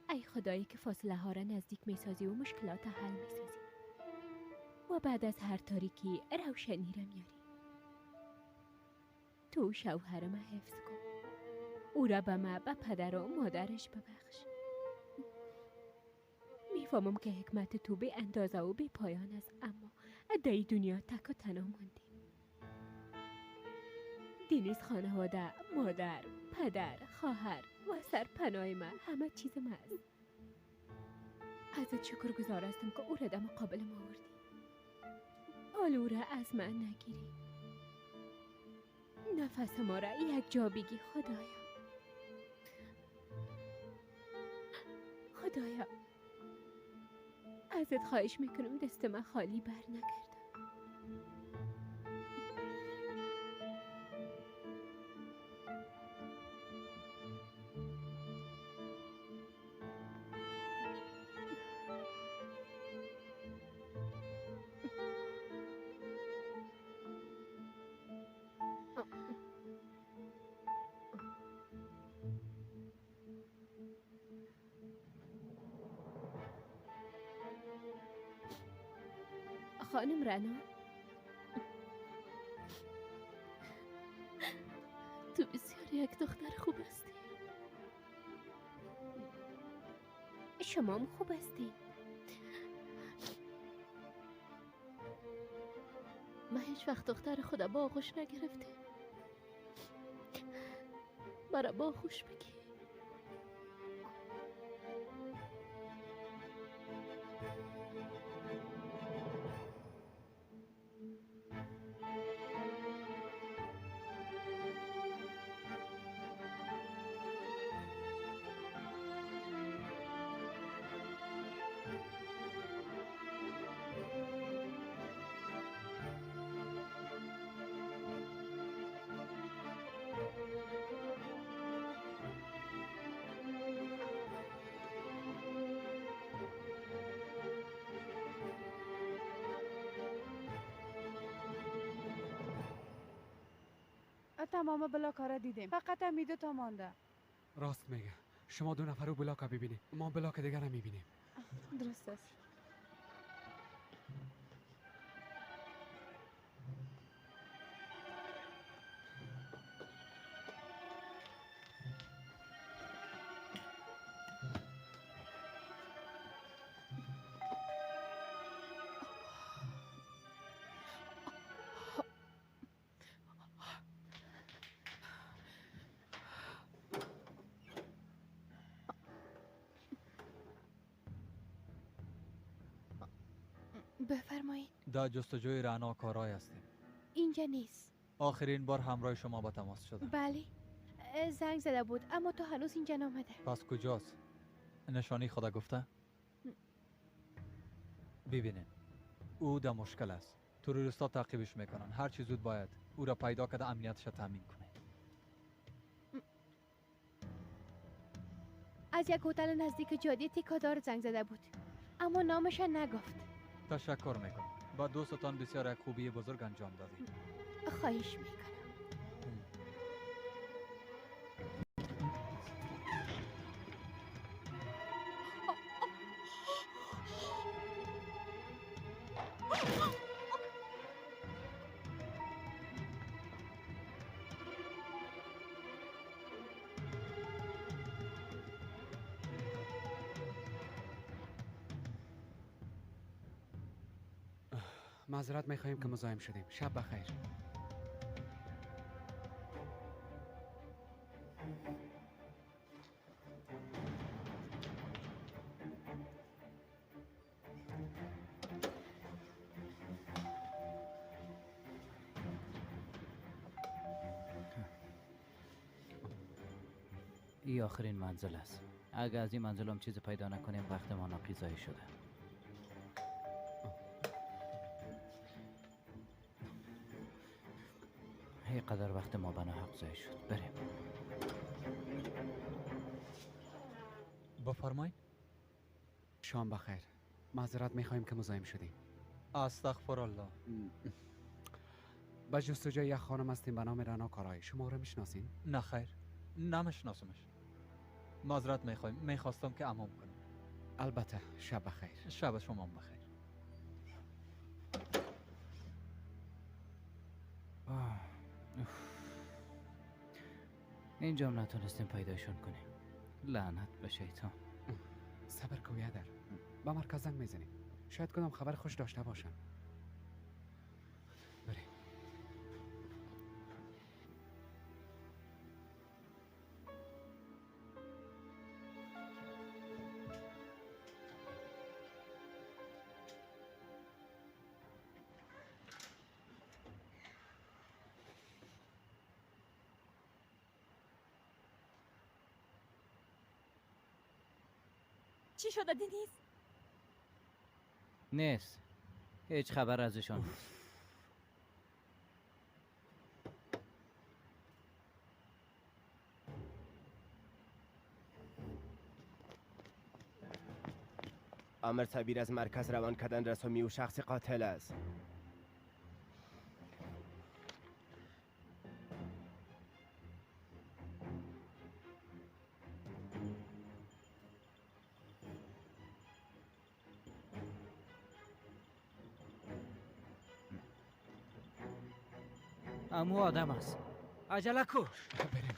ای خدایی که فاصله ها را نزدیک می سازی و مشکلات حل می سازی و بعد از هر تاریکی روشنی را میاری. تو شوهر ما حفظ کن. او را به ما، به پدر و مادرش ببخش. میفهمم که حکمت تو بی اندازه و بی پایان است، اما در دنیا تک و تنها ماندیم. دینیز خانواده، مادر، پدر، خواهر و سرپناه ما، همه چیز ما است. ازت شکر گذار هستم که او را در مقابل ما آوردی. حال او را از من نگیری. نفس ما را یک جا بگی خدایا. خدایا ازت خواهش میکنم دست من خالی بر نگردم. خانم رنا، تو بسیار یک دختر خوب هستی. شما هم خوب هستی. من هیچ وقت دختر خدا با آغوش نگرفته. مرا با آغوش بگیر.
تمام بلاک ها را دیدیم، فقط هم دو تا مانده.
راست میگه، شما دو نفر رو بلاک ها ببینید، ما بلاک دیگر را میبینیم.
درست است.
بفرمایید.
در جستجوی رعنا کارای هستیم.
اینجا نیست.
آخرین بار همراه شما با تماس شدم.
بله زنگ زده بود، اما تو هنوز اینجا نامده.
پس کجاست؟ نشانی خدا گفته؟ ببینین او در مشکل است. تروریستا تعقیبش میکنن. هر چی زود باید او را پیدا کرده امنیتش را تامین کنه.
از یک هتل نزدیک جاده تیکادار زنگ زده بود، اما نامش نگفت.
تشکر میکنم. با دوستتان بسیار یک خوبی بزرگ انجام دادید.
خواهش میکنم.
معذرت میخواهیم که مزاحم شدیم. شب بخیر.
ای آخرین منزل است. اگر از این منزل هم چیز پیدا نکنیم وقت ما ناقیزایی شده. قدر وقت ما بنا حق ضایع شد. بریم.
بفرمایید.
شام بخیر. معذرت میخواهیم که مزاحم شدیم.
استغفر الله.
به جستجوی یک خانم هستیم به نام رنا کارای. شما را میشناسین؟
نه خیر، نمیشناسمش. معذرت میخوایم، میخواستم که امام کنم.
البته. شب بخیر.
شب شما بخیر.
اینجا هم نتونستیم پیدایشون کنیم. لعنت به شیطان.
صبر کو بیادر، با مرکز زنگ میزنیم. شاید کدام خبر خوش داشته باشن. بریم.
چی شده دنیز؟
نیست، هیچ خبر ازشان نیست.
امر صبیر از مرکز روان کردن رسمی و شخص قاتل است.
امو آدم است. عجله کو.
بریم.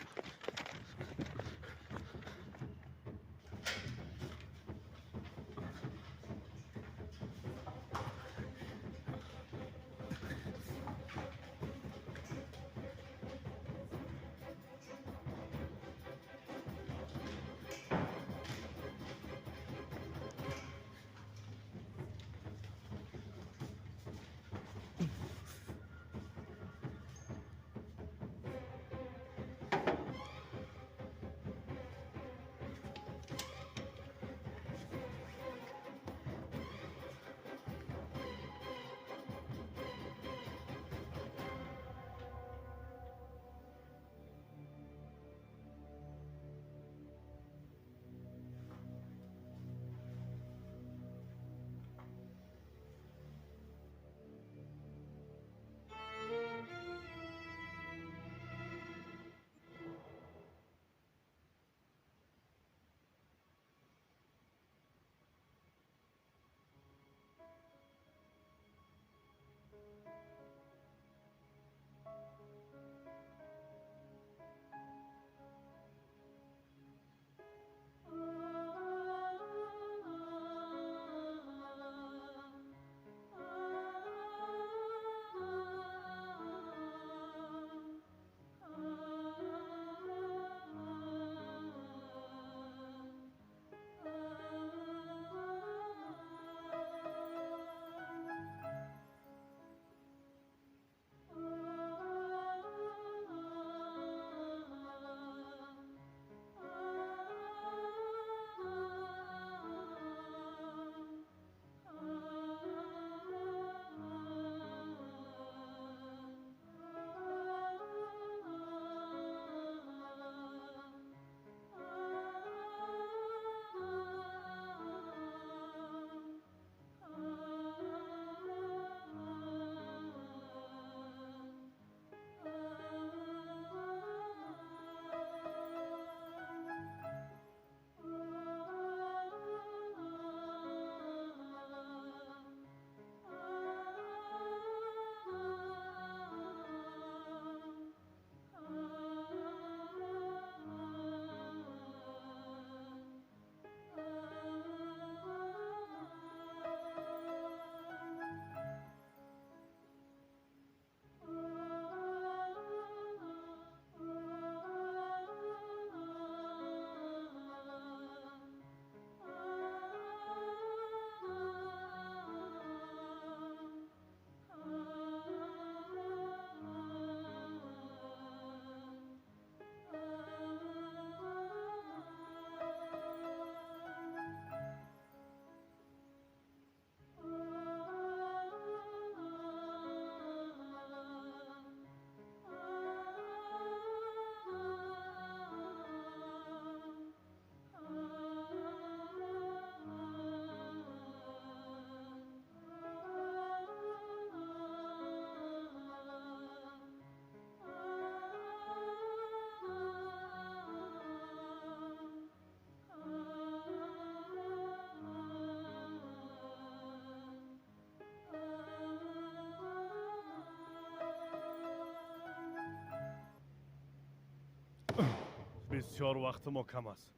بسیار وقت ما کم است.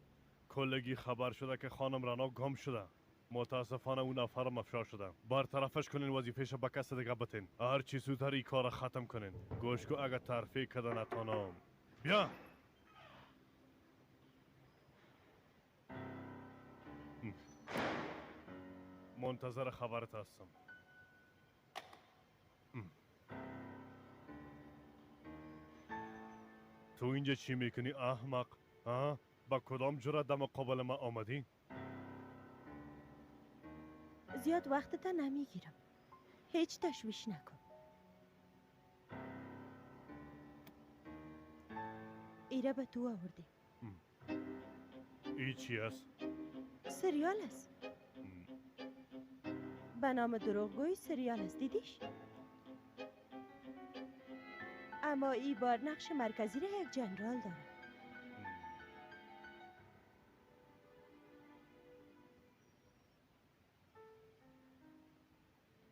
کلگی خبر شده که خانم رنا گم شده. متاسفانه اون نفر مفشا شده. برطرفش کنین، وظیفه‌ش به کس دیگه بتین. هر چی زودتر این کار ختم کنین. گوش کو، اگه ترفیع کده نتانم. بیا. منتظر خبرت هستم. تو اینجا چی میکنی احمق؟ ها؟ با کدام جرأت در مقابل ما آمدی؟
زیاد وقت تا نمیگیرم. هیچ تشویش نکن. ایره به تو آوردیم.
ای چی است؟
سریال است. به نام دروغگوی سریال است، دیدیش؟ اما ای بار نقش مرکزی را یک جنرال داره.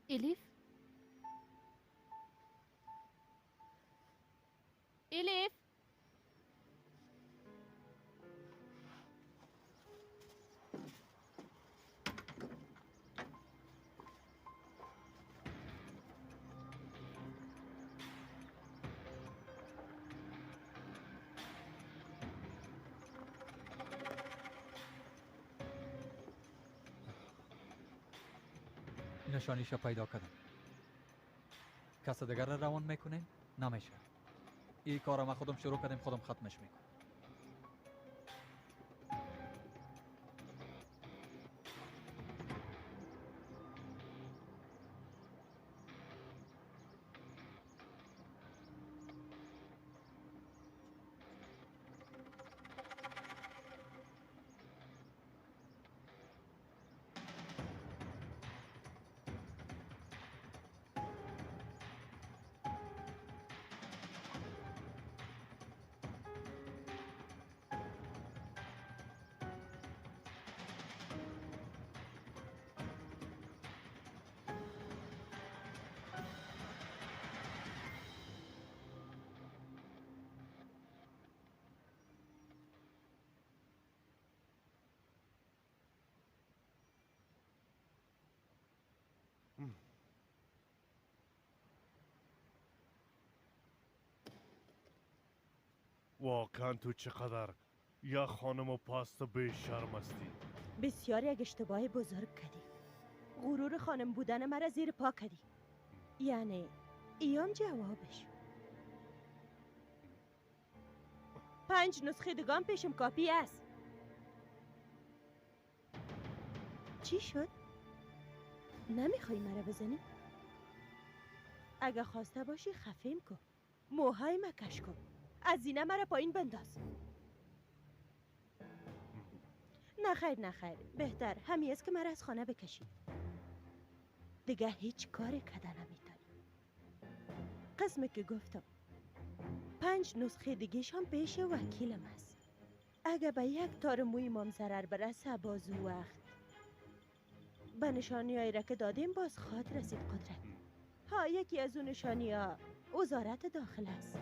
الیف؟ الیف؟
نشانیش پیدا کردم. کس دیگر را روان میکنیم؟ نمیشه. این کار ما خودم شروع کردیم، خودم ختمش میکنم.
واقعا تو چقدر یا خانم و پاست بی شرم هستی.
بسیار یک اشتباه بزرگ کردی. غرور خانم بودن مرا زیر پا کردی. یعنی ایام جوابش. 5 نسخه دگان پیشم کاپی است. چی شد؟ نمیخوای مرا بزنی؟ اگه خواسته باشی خفیم کن، موهای مکش کن، از زینه مرا پایین بنداز. نخیر نخیر، بهتر همی است که مرا از خانه بکشی. دیگه هیچ کاری کده نمیتونی. قسمی که گفتم 5 نسخه دیگهشان پیش وکیلم است. اگه به یک تار موی مام ضرر برسه باز او وقت به نشانی هایی را که دادیم باز خواد رسید قدرت. ها، یکی از اون نشانی ها وزارت داخل است.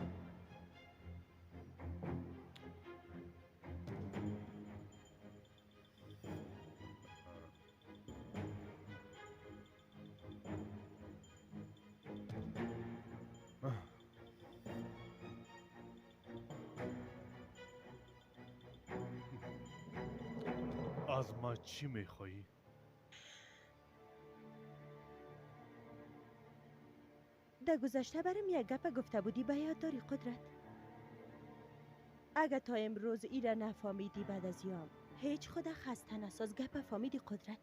از ما چی میخوایی؟
در گذشته برم یک گپ گفته بودی، به یاد داری قدرت؟ اگه تا امروز ایره نفهمیدی بعد از یام هیچ خدا خسته نساز. گپ فهمیدی قدرت؟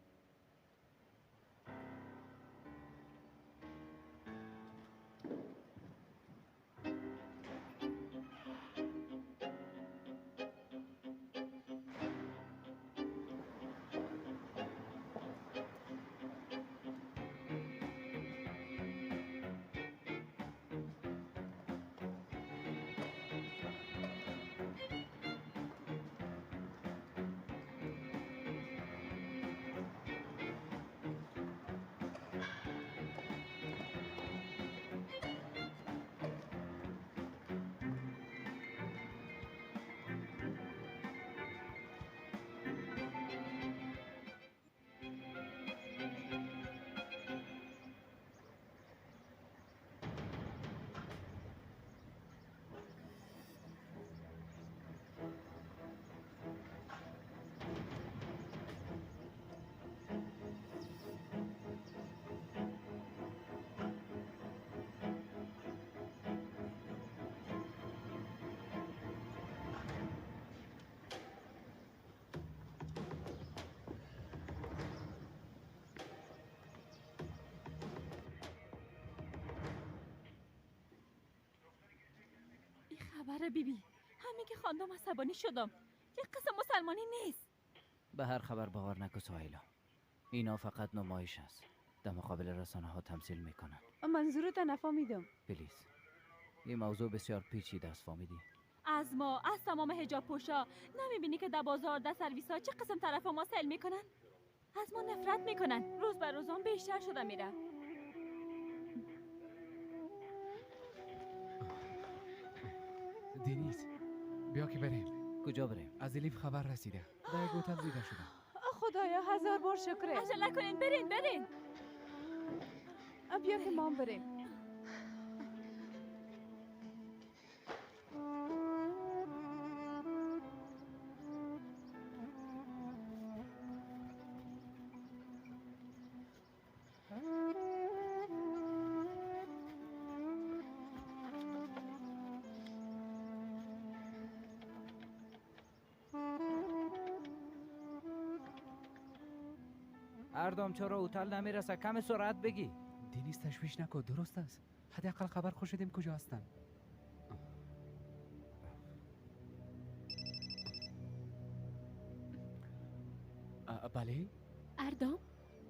خبر بیبی، همین که خواندم عصبانی شدم. یک قسم مسلمانی نیست.
به هر خبر باور نکن سهیلا. اینا فقط نمایش است. در مقابل رسانه ها تمثیل میکنن.
منظورت نفهمیدم.
please. این موضوع بسیار پیچیده است، فهمیدی؟
از ما، از تمام حجاب پوشا نمیبینی که در بازار، در سرویس ها چه قسم طرف ما سیل میکنن؟ از ما نفرت میکنن. روز بر روزان بیشتر شده میره.
دنیز بیا که بریم.
کجا بریم؟
از الیف خبر رسیده. در یک هتل دیده شده.
خدایا هزار بار شکره.
عجله کنین، برین برین.
بیا که ما بریم.
اردام چرا هتل نمیرسه؟ کم سرعت بگی.
دنیز تشویش نکن، درست است. حداقل خبر خوش شدیم کجا هستن. بله؟
اردام؟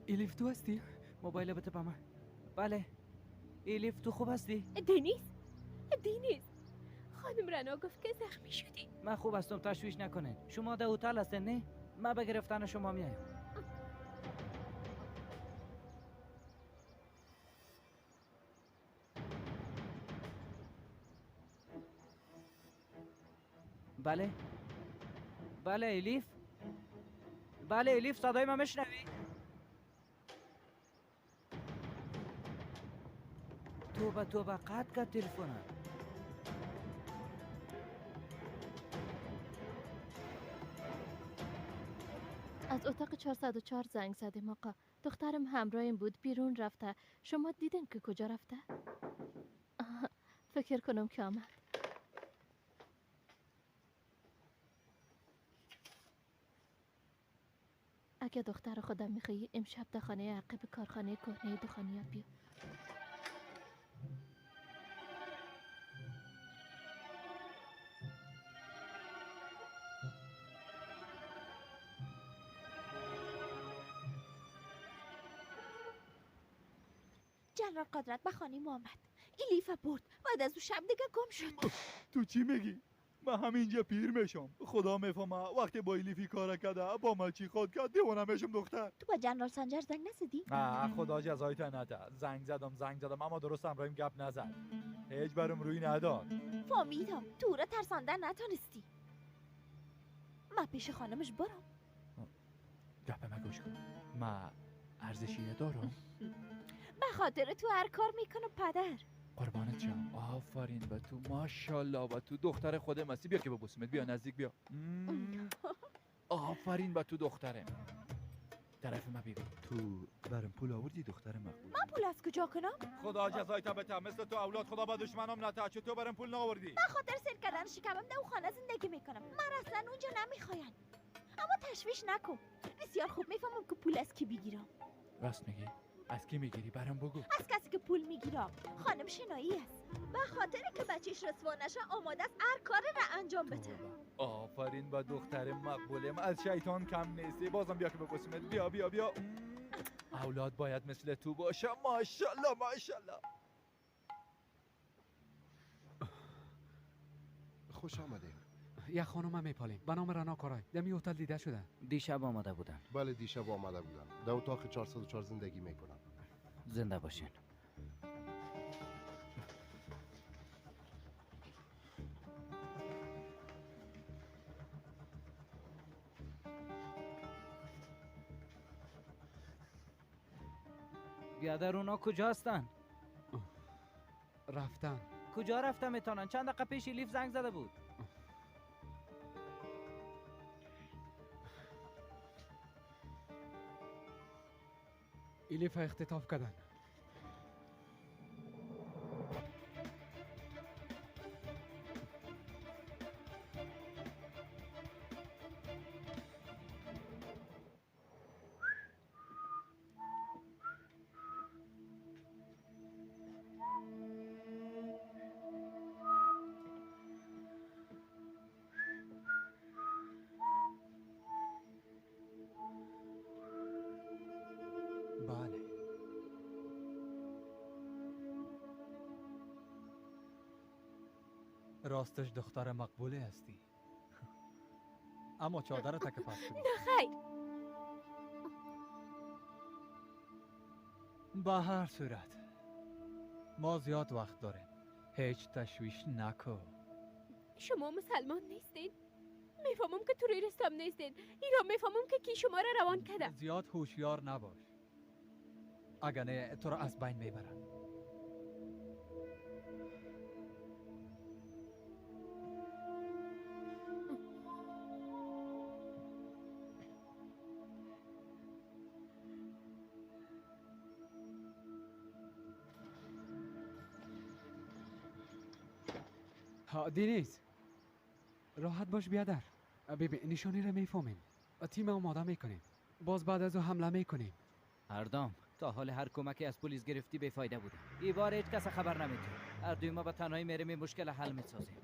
الیف تو هستی؟
موبایل بده به من. بله الیف تو خوب هستی؟
دنیز، دنیز خانم رنا گفت که زخمی شدی.
من خوب هستم، تشویش نکنین. شما در هتل هستین نه؟ من به گرفتن شما میایم. بله بله الیف، بله الیف، صدای من میشنوی؟ توبه توبه، قطع کرد تلفنم.
از اتاق 404 زنگ زدیم آقا. دخترم همراهیم بود، بیرون رفته. شما دیدین که کجا رفته؟ فکر کنم که آمد. اگه دختر خودم میخوایی امشب در خانه عقب کارخانه کهنه دخانیات بیا.
جنرال قدرت به خانه ما آمد، الیف برد، بعد از او شب دیگه گم شد.
تو چی میگی؟ من همینجا پیر میشم. خدا میفهمه وقتی با الیفی کار کرده با من چی خود کرد، دیوانه میشم دختر.
تو با جنرال سنجر زنگ نزدی؟
نه خدا جزای تا نده. زنگ زدم اما درست همراهیم گپ نزد. هیچ برم روی نداد.
فهمیدم تو را ترساندن نتونستی. من پیش خانمش برم.
گپ من گوش کن. من ارزشی ندارم.
به خاطر تو هر کار میکنم پدر.
قربانت شم. آفرین به تو، ماشاءالله به تو، دختر خودم هستی. بیا که ببوسمت، بیا نزدیک بیا. آفرین به تو دخترم. طرف ما ببین. تو برام پول آوردی دختر مقبول.
من پول از کجا کنم؟
خدا جزای تا بده. مثل تو اولاد خدا با دشمنام نته. چه تو برام پول نآوردی؟
من خاطر سر کردن شکمم در خانه زندگی میکنم. من اصلا اونجا نمیخواین. اما تشویش نکن. بسیار خوب میفهمم که پول از کی بگیرم.
راست میگی؟ از کی میگیری؟ برام بگو.
از کسی که پول میگیرم. خانم شنایی است. به خاطر که بچهش رسوا نشه آماده است هر کاری را انجام بده.
آفرین با دختر مقبولم. از شیطان کم نیستی. بازم بیا که ببوسمت. بیا بیا بیا. اولاد باید مثل تو باشه. ماشاءالله ماشاءالله.
خوش آمدید.
یک خانم میپالیم به نام رنا کارای. دمی هتل دیده شده.
دیشب آمده بودن.
بله دیشب آمده بودن. در اتاق 404 زندگی میکنن.
زنده باشین. بیادر اونا کجا هستن؟
رفتن.
کجا رفتن میتونن؟ چند دقیقه پیش الیف زنگ زده بود.
الیف اختطاف کردن.
راستش دختر مقبوله هستی. اما چادر تک پس کنی.
نه خیر.
به هر صورت ما زیاد وقت داریم. هیچ تشویش نکن.
شما مسلمان نیستین؟ میفهمم که تروریست هم نیستین. این را میفهمم که کی شما را روان کرده.
زیاد هوشیار نباش. اگر نه تو را از بین میبرن.
دینیز راحت باش بیادر. ببین نشانی را میفهمیم، تیم آماده میکنیم، باز بعد از او حمله میکنیم.
اردام تا حال هر کمکی از پلیس گرفتی بی فایده بوده. این بار هیچ کس خبر نمیده. هر دوی ما به تنهایی میریم مشکل حل میسازیم.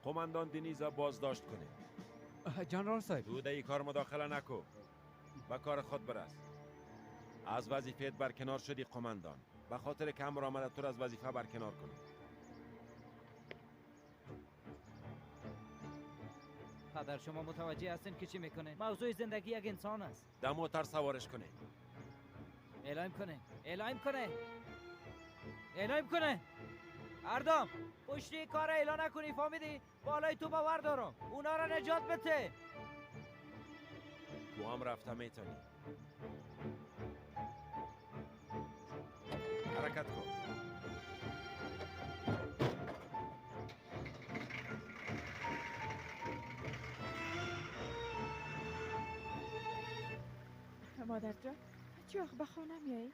قماندان دینیزا بازداشت کنید.
جنرال صاحب
تو در این کار مداخله نکو، به کار خود برس. از وظیفه‌ات برکنار شدی قماندان. به خاطر کم آمده تو را از وظیفه برکنار کنم.
پدر شما متوجه هستین که چی میکنه؟ موضوع زندگی یک انسان است.
در موتر سوارش کنه.
اعلام کنه، اعلام کنه، اعلام کنه. اردام پشتی کار اعلان نکنی، فهمیدی؟ بالای تو باور دارم. اونا را نجات بده.
تو هم رفته میتونی. حرکت کن.
مادر جان چی وقت به خانه میایی؟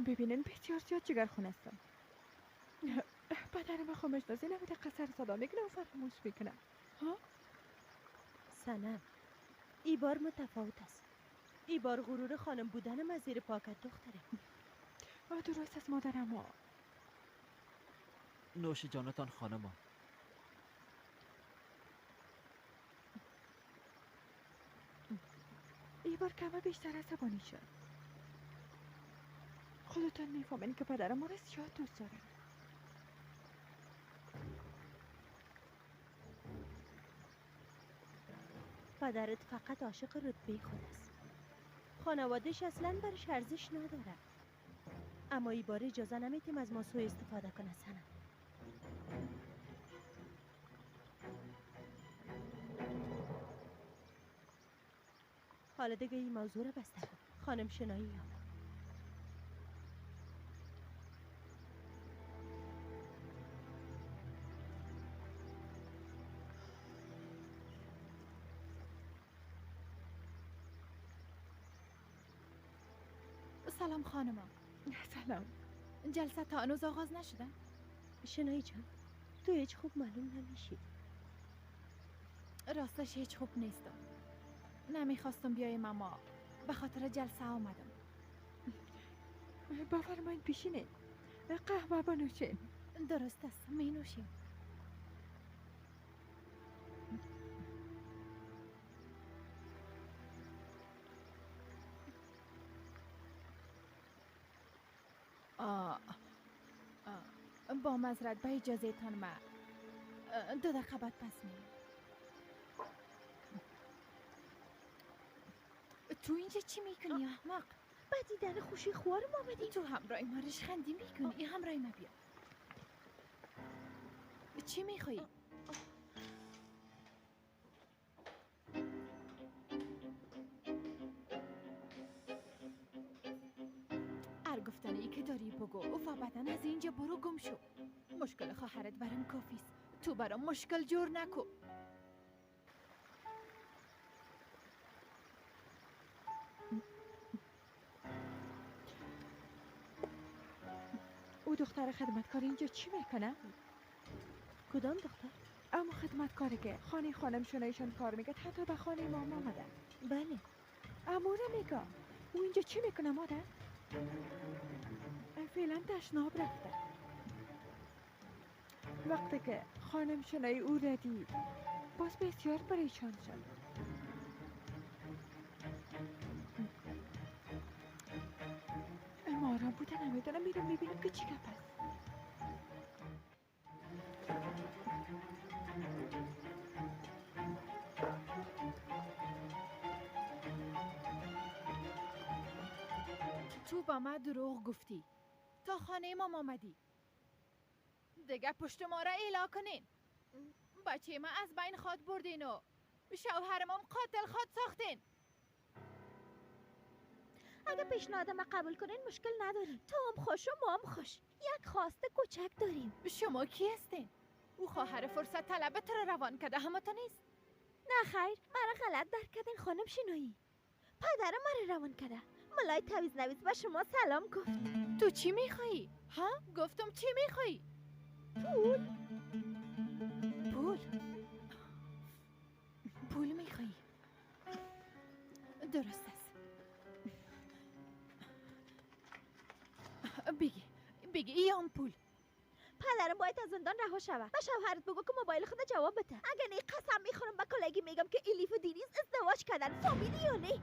ببینن بسیار زیاد جگرخون هستم. پدرم خامش دازی نمیده قصر صدا میکنه و فراموش میکنه. ها؟
سنم ای بار متفاوت است. ای بار غرور خانم بودنم از زیر پاکت دختره.
درست است مادرم.
نوش جانتان خانم.
ای بار کمه بیشتر عصبانی شد. خودتان میفهمین که پدرم ما را زیاد دوست دارن.
پدرت فقط عاشق رتبه خود است. خانوادهش اصلا برش ارزش نداره. اما ای بار اجازه نمیتیم از ما سوء استفاده کنه سنم. حالا دیگه این موضوع رو بسته کن. خانم شنایی آمد.
سلام خانم. سلام. جلسه تا هنوز آغاز نشده؟
شنایی جان تو هیچ خوب معلوم نمیشی.
راستش هیچ خوب نیستم. نمیخواستم بیایم اما به خاطر جلسه آمدم. بفرمایید پیشینه قهوه بنوشیم. درست است می نوشیم. با معذرت به اجازه تان ما 2 دقیقه بعد پس میام. تو اینجا چی میکنی احمق؟
با دیدن خوشی خوارم آمدی.
تو همراه ما ریشخندی میکنی. همراه ما بیا. چی میخوایی؟ هر گفتنی که داری بگو و بعدا از اینجا برو گم شو. مشکل خواهرت برام کافیست. تو برام مشکل جور نکو. او دختر خدمتکار اینجا چی میکنه؟
کدام دختر؟
اما خدمتکاری که خانه خانم شنایشان کار میکرد حتی به خانه ما آمده.
بله.
اما را میگم او اینجا چی میکنه مادر؟ فعلا تشناب رفته. وقتی که خانم شنای او را دید باز بسیار پریشان شد. گفته نمیتونم، میرم میبینم که چی گپ است. تو با ما دروغ گفتی، تا خانه ما آمدی، دیگه پشت ما را ایلا کنین. بچه ما از بین خواد بردین و شوهرم هم قاتل خواد ساختین.
اگه پیشنهاد ما قبول کنین مشکل نداریم. تو هم خوش و ما هم خوش. یک خواسته کوچک داریم.
شما کی هستین؟ او خواهر فرصت طلب تو را روان کرده، همه تو نیست؟
نه خیر، مرا غلط درک کردین خانم شینایی. پدرم مرا روان کرده. ملای تویز نویز به شما سلام گفت.
تو چی میخوایی؟ ها؟ گفتم چی میخوایی؟
پول.
پول؟ پول میخوایی؟ درست است. بگی بگی ایام پول.
پدرم باید از زندان رها شود. به شوهرت بگو که موبایل خود جواب بده. اگه نه قسم میخورم به کلگی میگم که الیف و دینیز ازدواج کردن. فهمیدی یا نه؟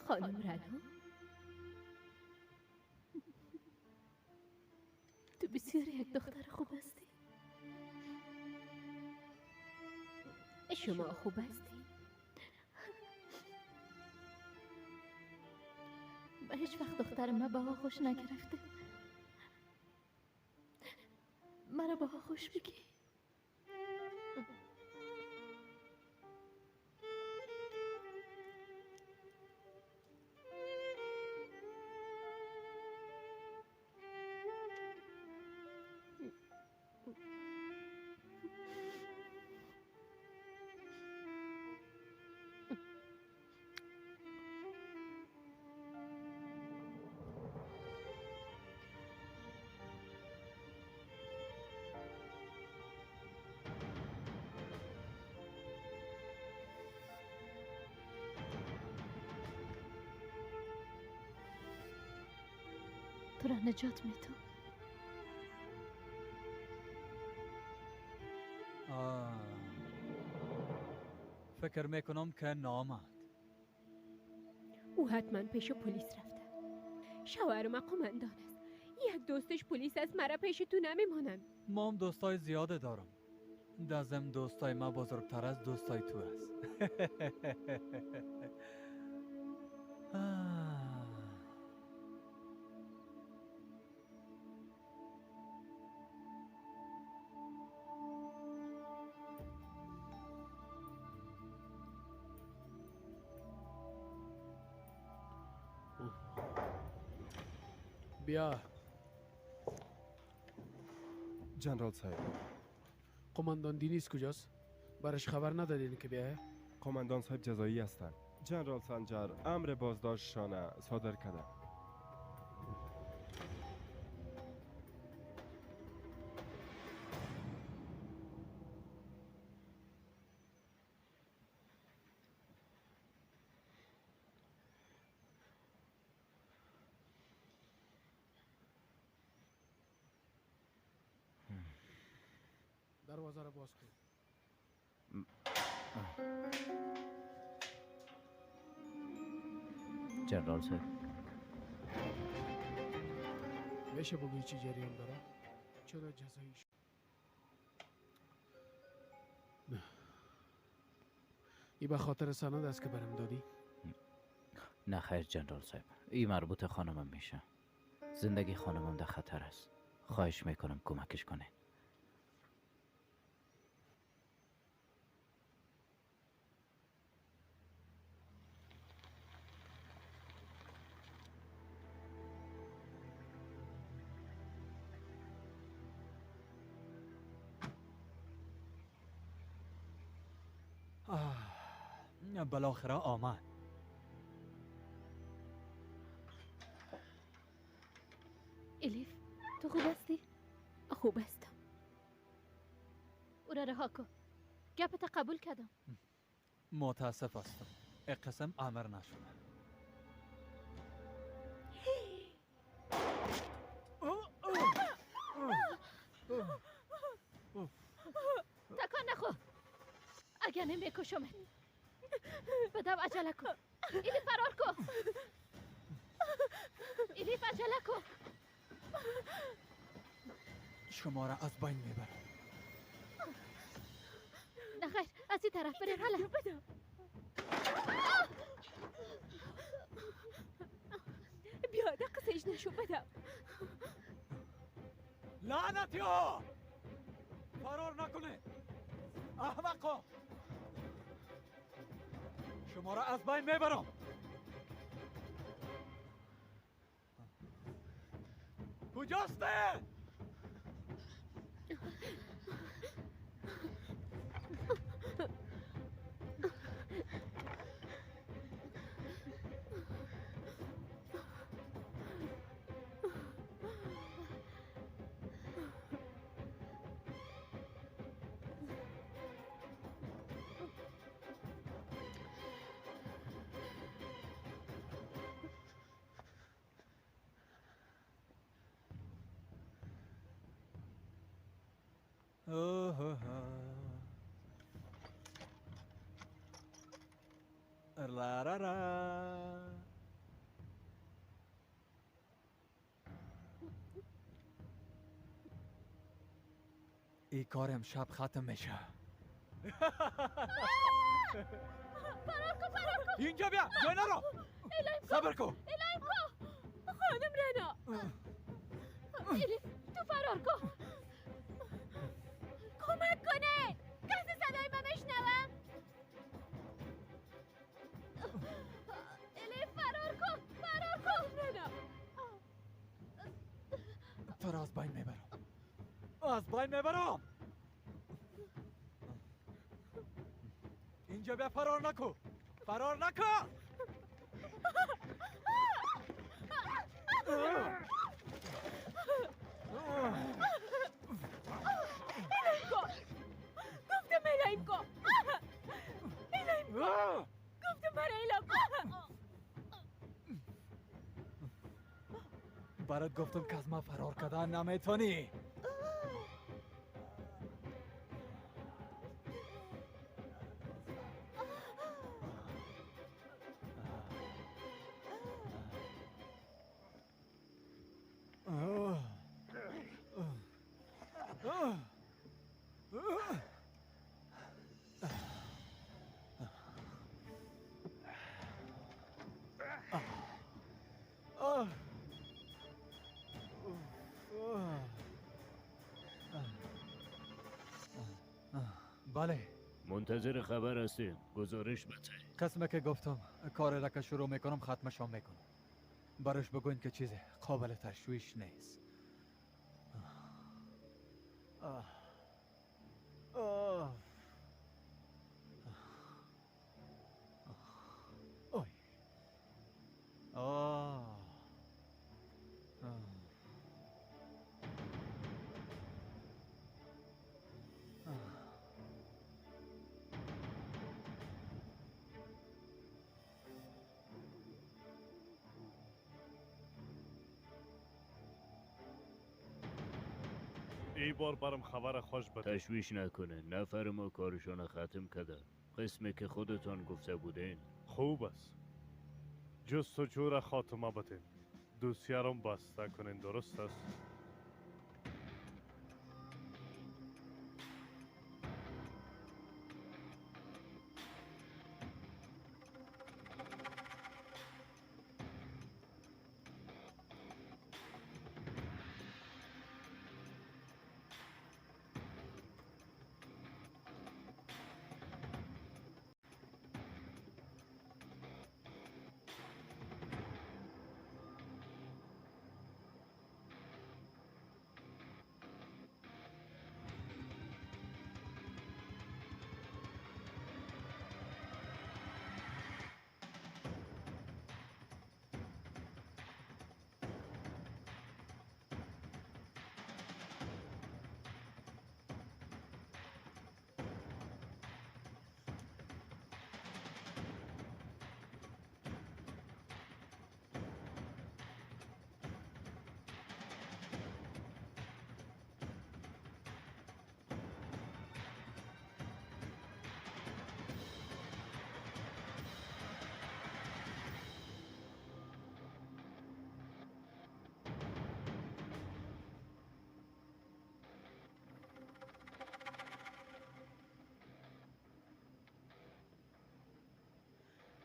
خانم رنا، تو بسیار یک دختر خوب هستی. شما خوب هستی. من هیچ وقت دختر من با خوش نگرفته. مرا با خوش بگی. تو را نجات میتم.
فکر میکنم که نامد.
او حتما پیش پلیس رفته. شوهر ما قماندان است. یک دوستش پلیس است، مرا پیش تو نمیمانند.
ما هم دوستای زیاده دارم. دازم دوستای ما بزرگتر از دوستای تو است.
بیا.
جنرال صاحب،
قماندان دینیز کجاست؟ برش خبر ندادین که بیایه؟
قماندان صاحب جزایی هستند. جنرال سنجر امر بازداشتشان صادر کرده.
دروازه را باز کن.
جنرال صاحب،
میشه بگویی چی جریان داره؟ چرا جزایی شد؟ نه، ای به خاطر سند است که برم دادی؟
نه خیر جنرال صاحب، ای مربوط خانمم میشه. زندگی خانمم در خطر است. خواهش میکنم کمکش کنین.
بالاخره آمد.
الیف تو خوب هستی؟
خوب هستم.
او را رها کن. گپت قبول کردم.
متاسف هستم، قسم امر نشده.
تکان نخور، اگر نمیکشمت. بدم عجله کن. ایلی فرار کن. ایلیف عجله کن.
شما را از بین میبرم.
نه خیر، از این طرف بریم. حالا
بدم. بیا دقیقه نشون بدم.
لعنتی ها، فرار نکنه احمقا، شما را از بین میبرم. کجاسته؟ لا را را. ای کار امشب ختم میشه.
فرار کن، فرار کن.
اینجا بیا، جای نرو. صبر کن.
الهیم کن. خانم رنا. الیف تو فرار کن. کمک کنه. کسی صدای من بشنوم. الیف فرار کن، فرار کن. رنا
تو را از بین میبرم، از بین میبرم. اینجا بیا، فرار نکن، فرار نکن.
الهیم کن. گفتم الهیم کن. الهیم کن. گفتم برای الهیم کن.
برات گفتم که از ما فرار کردن نمیتونی. بله،
منتظر خبر هستیم. گزارش بده.
قسمه که گفتم کار را که شروع میکنم ختمشان میکنم. براش بگوین که چیز قابل تشویش نیست. اوی. آه.
ای بار برم خبر خوش بده.
تشویش نکنه، نفر ما کارشان ختم کرده. قسمی که خودتان گفته بودین.
خوب است. جستجو را خاتمه بدین. دوسیه را بسته کنین، درست است؟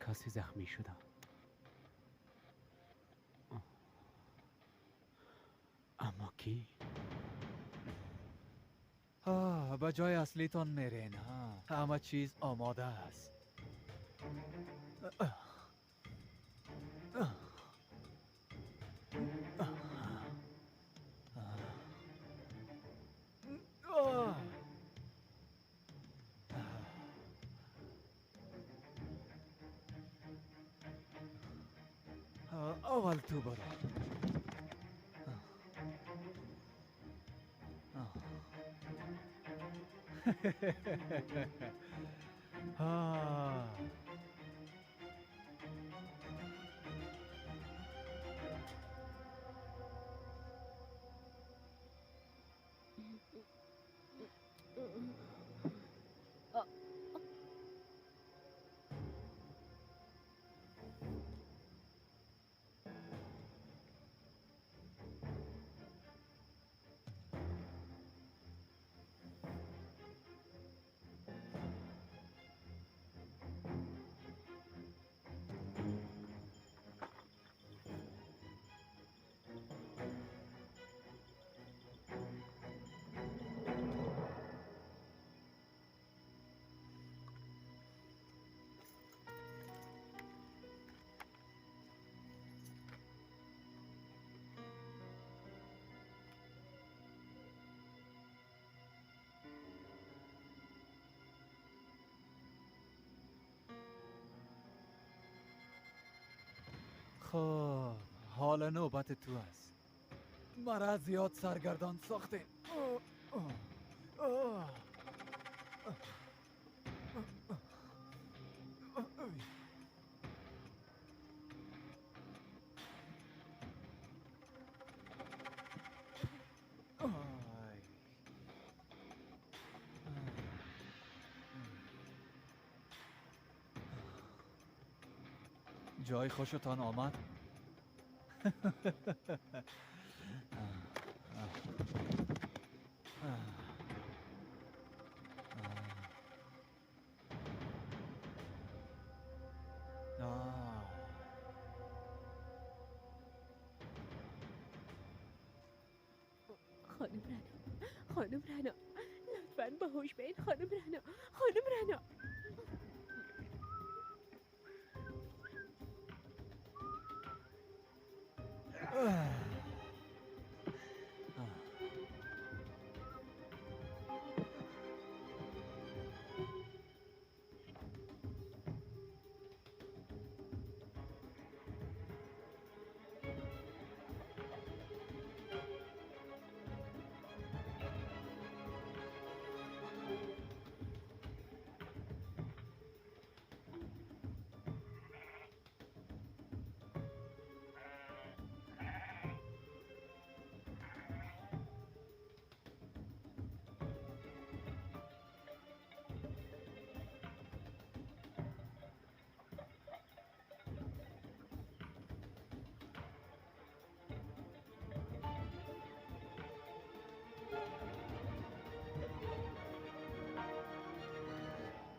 کسی زخمی شده. اما کی؟
به جای اصلیتان میرین. همه چیز آماده است. اول تو برو. خب حالا نوبت تو است. مرا زیاد سرگردان ساختین. جای خوشتان آمد؟
خانم رنا، خانم رنا، لطفاً باهوش به این. خانم رنا، خانم رنا.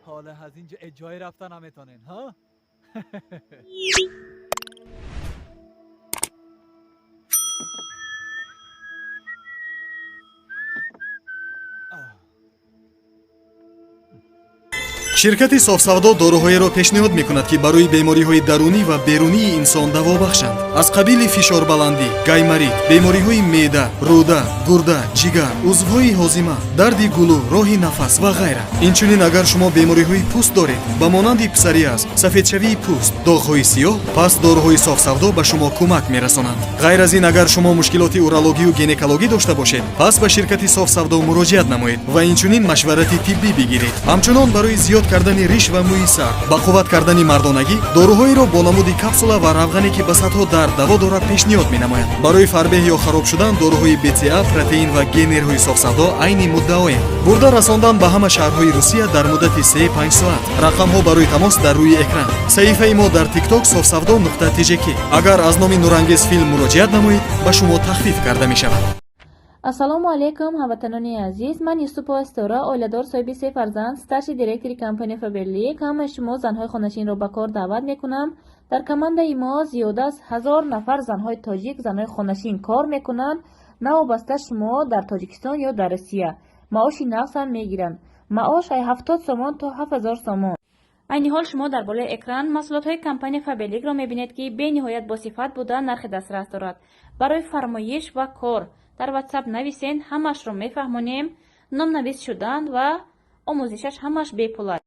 حالا از اینجا جای رفتن نمیتونین ها؟
Ширкати Софсавдо доруҳоеро пешниҳод мекунад, ки барои бемориҳои дарунӣ ва берунии инсон даво бахшанд, аз қабили фишорбаландӣ, гайморит, бемориҳои меъда, рӯда, гурда, ҷигар, узвҳои ҳозима, дарди гулӯ, роҳи нафас ва ғайра. Инчунин агар шумо бемориҳои пӯст доред, ба монанди псориаз, сафедшавии пӯст, доғҳои сиёҳ, пас доруҳои Софсавдо ба шумо кӯмак мерасонанд. Ғайр аз ин, агар шумо мушкилоти урологию гинекологӣ дошта бошед, пас ба ширкати Софсавдо муроҷиат намоед ва инчунин машварати тиббӣ бигиред. Ҳамчунон барои зиёд кардани риш ва мӯи сар, ба қувват кардани мардонагӣ, доруҳоеро бо намуди капсула ва равғане, ки ба садҳо дард даво дорад, пешниҳод менамояд. Барои фарбеҳ ё хароб шудан доруҳои БЦА, протеин ва генерҳои Софсавдо айни муддаоянд. Бурда расондан ба ҳама шаҳрҳои Русия дар муддати 3-5 соат. Рақамҳо барои тамос дар рӯи экран. Саҳифаи мо дар TikTok софсавдо нуқта тжк. Агар аз номи Нурангез филм муроҷиат намоед, ба шумо тахфиф карда мешавад.
Ассалому алайкум, ҳамватанони азиз. Ман Юсупова Ситора, оиладор, соҳиби се фарзанд, старший директори компания Фаберлик. Ҳамаи шумо занҳои хонашинро ба кор даъват мекунам. Дар командаи мо зиёда аз 1000 нафар занҳои тоҷик, занҳои хонашин кор мекунанд. Навобаста шумо дар Тоҷикистон ё дар Россия, маоши нағз ҳам мегиранд. Маош ай 70 сомон то 7000 сомон. Айни ҳол шумо дар болои экран маҳсулотҳои компания Фаберликро мебинед, ки бениҳоят босифат буда, нархи дастрас дорад. Барои фармоиш ва кор дар Ватсап нависен, ҳамаашро мефаҳмонем. Номнавис шудан ва омӯзишаш ҳамааш бепул аст.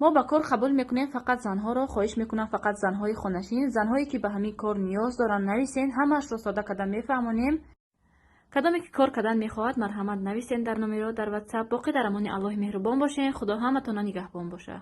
Мо ба кор қабул мекунем фақат занҳоро. Хоҳиш мекунам, фақат занҳои хонашин, занҳое ки ба ҳамин кор ниёз доранд, нависен, ҳамаашро сода карда мефаҳмонем. Кадоме ки кор кардан мехоҳад, марҳамат, нависен дар номеро дар Ватсап. Боқӣ дар амони Аллоҳи меҳрубон бошен. Худо ҳаматона нигаҳбон бошад.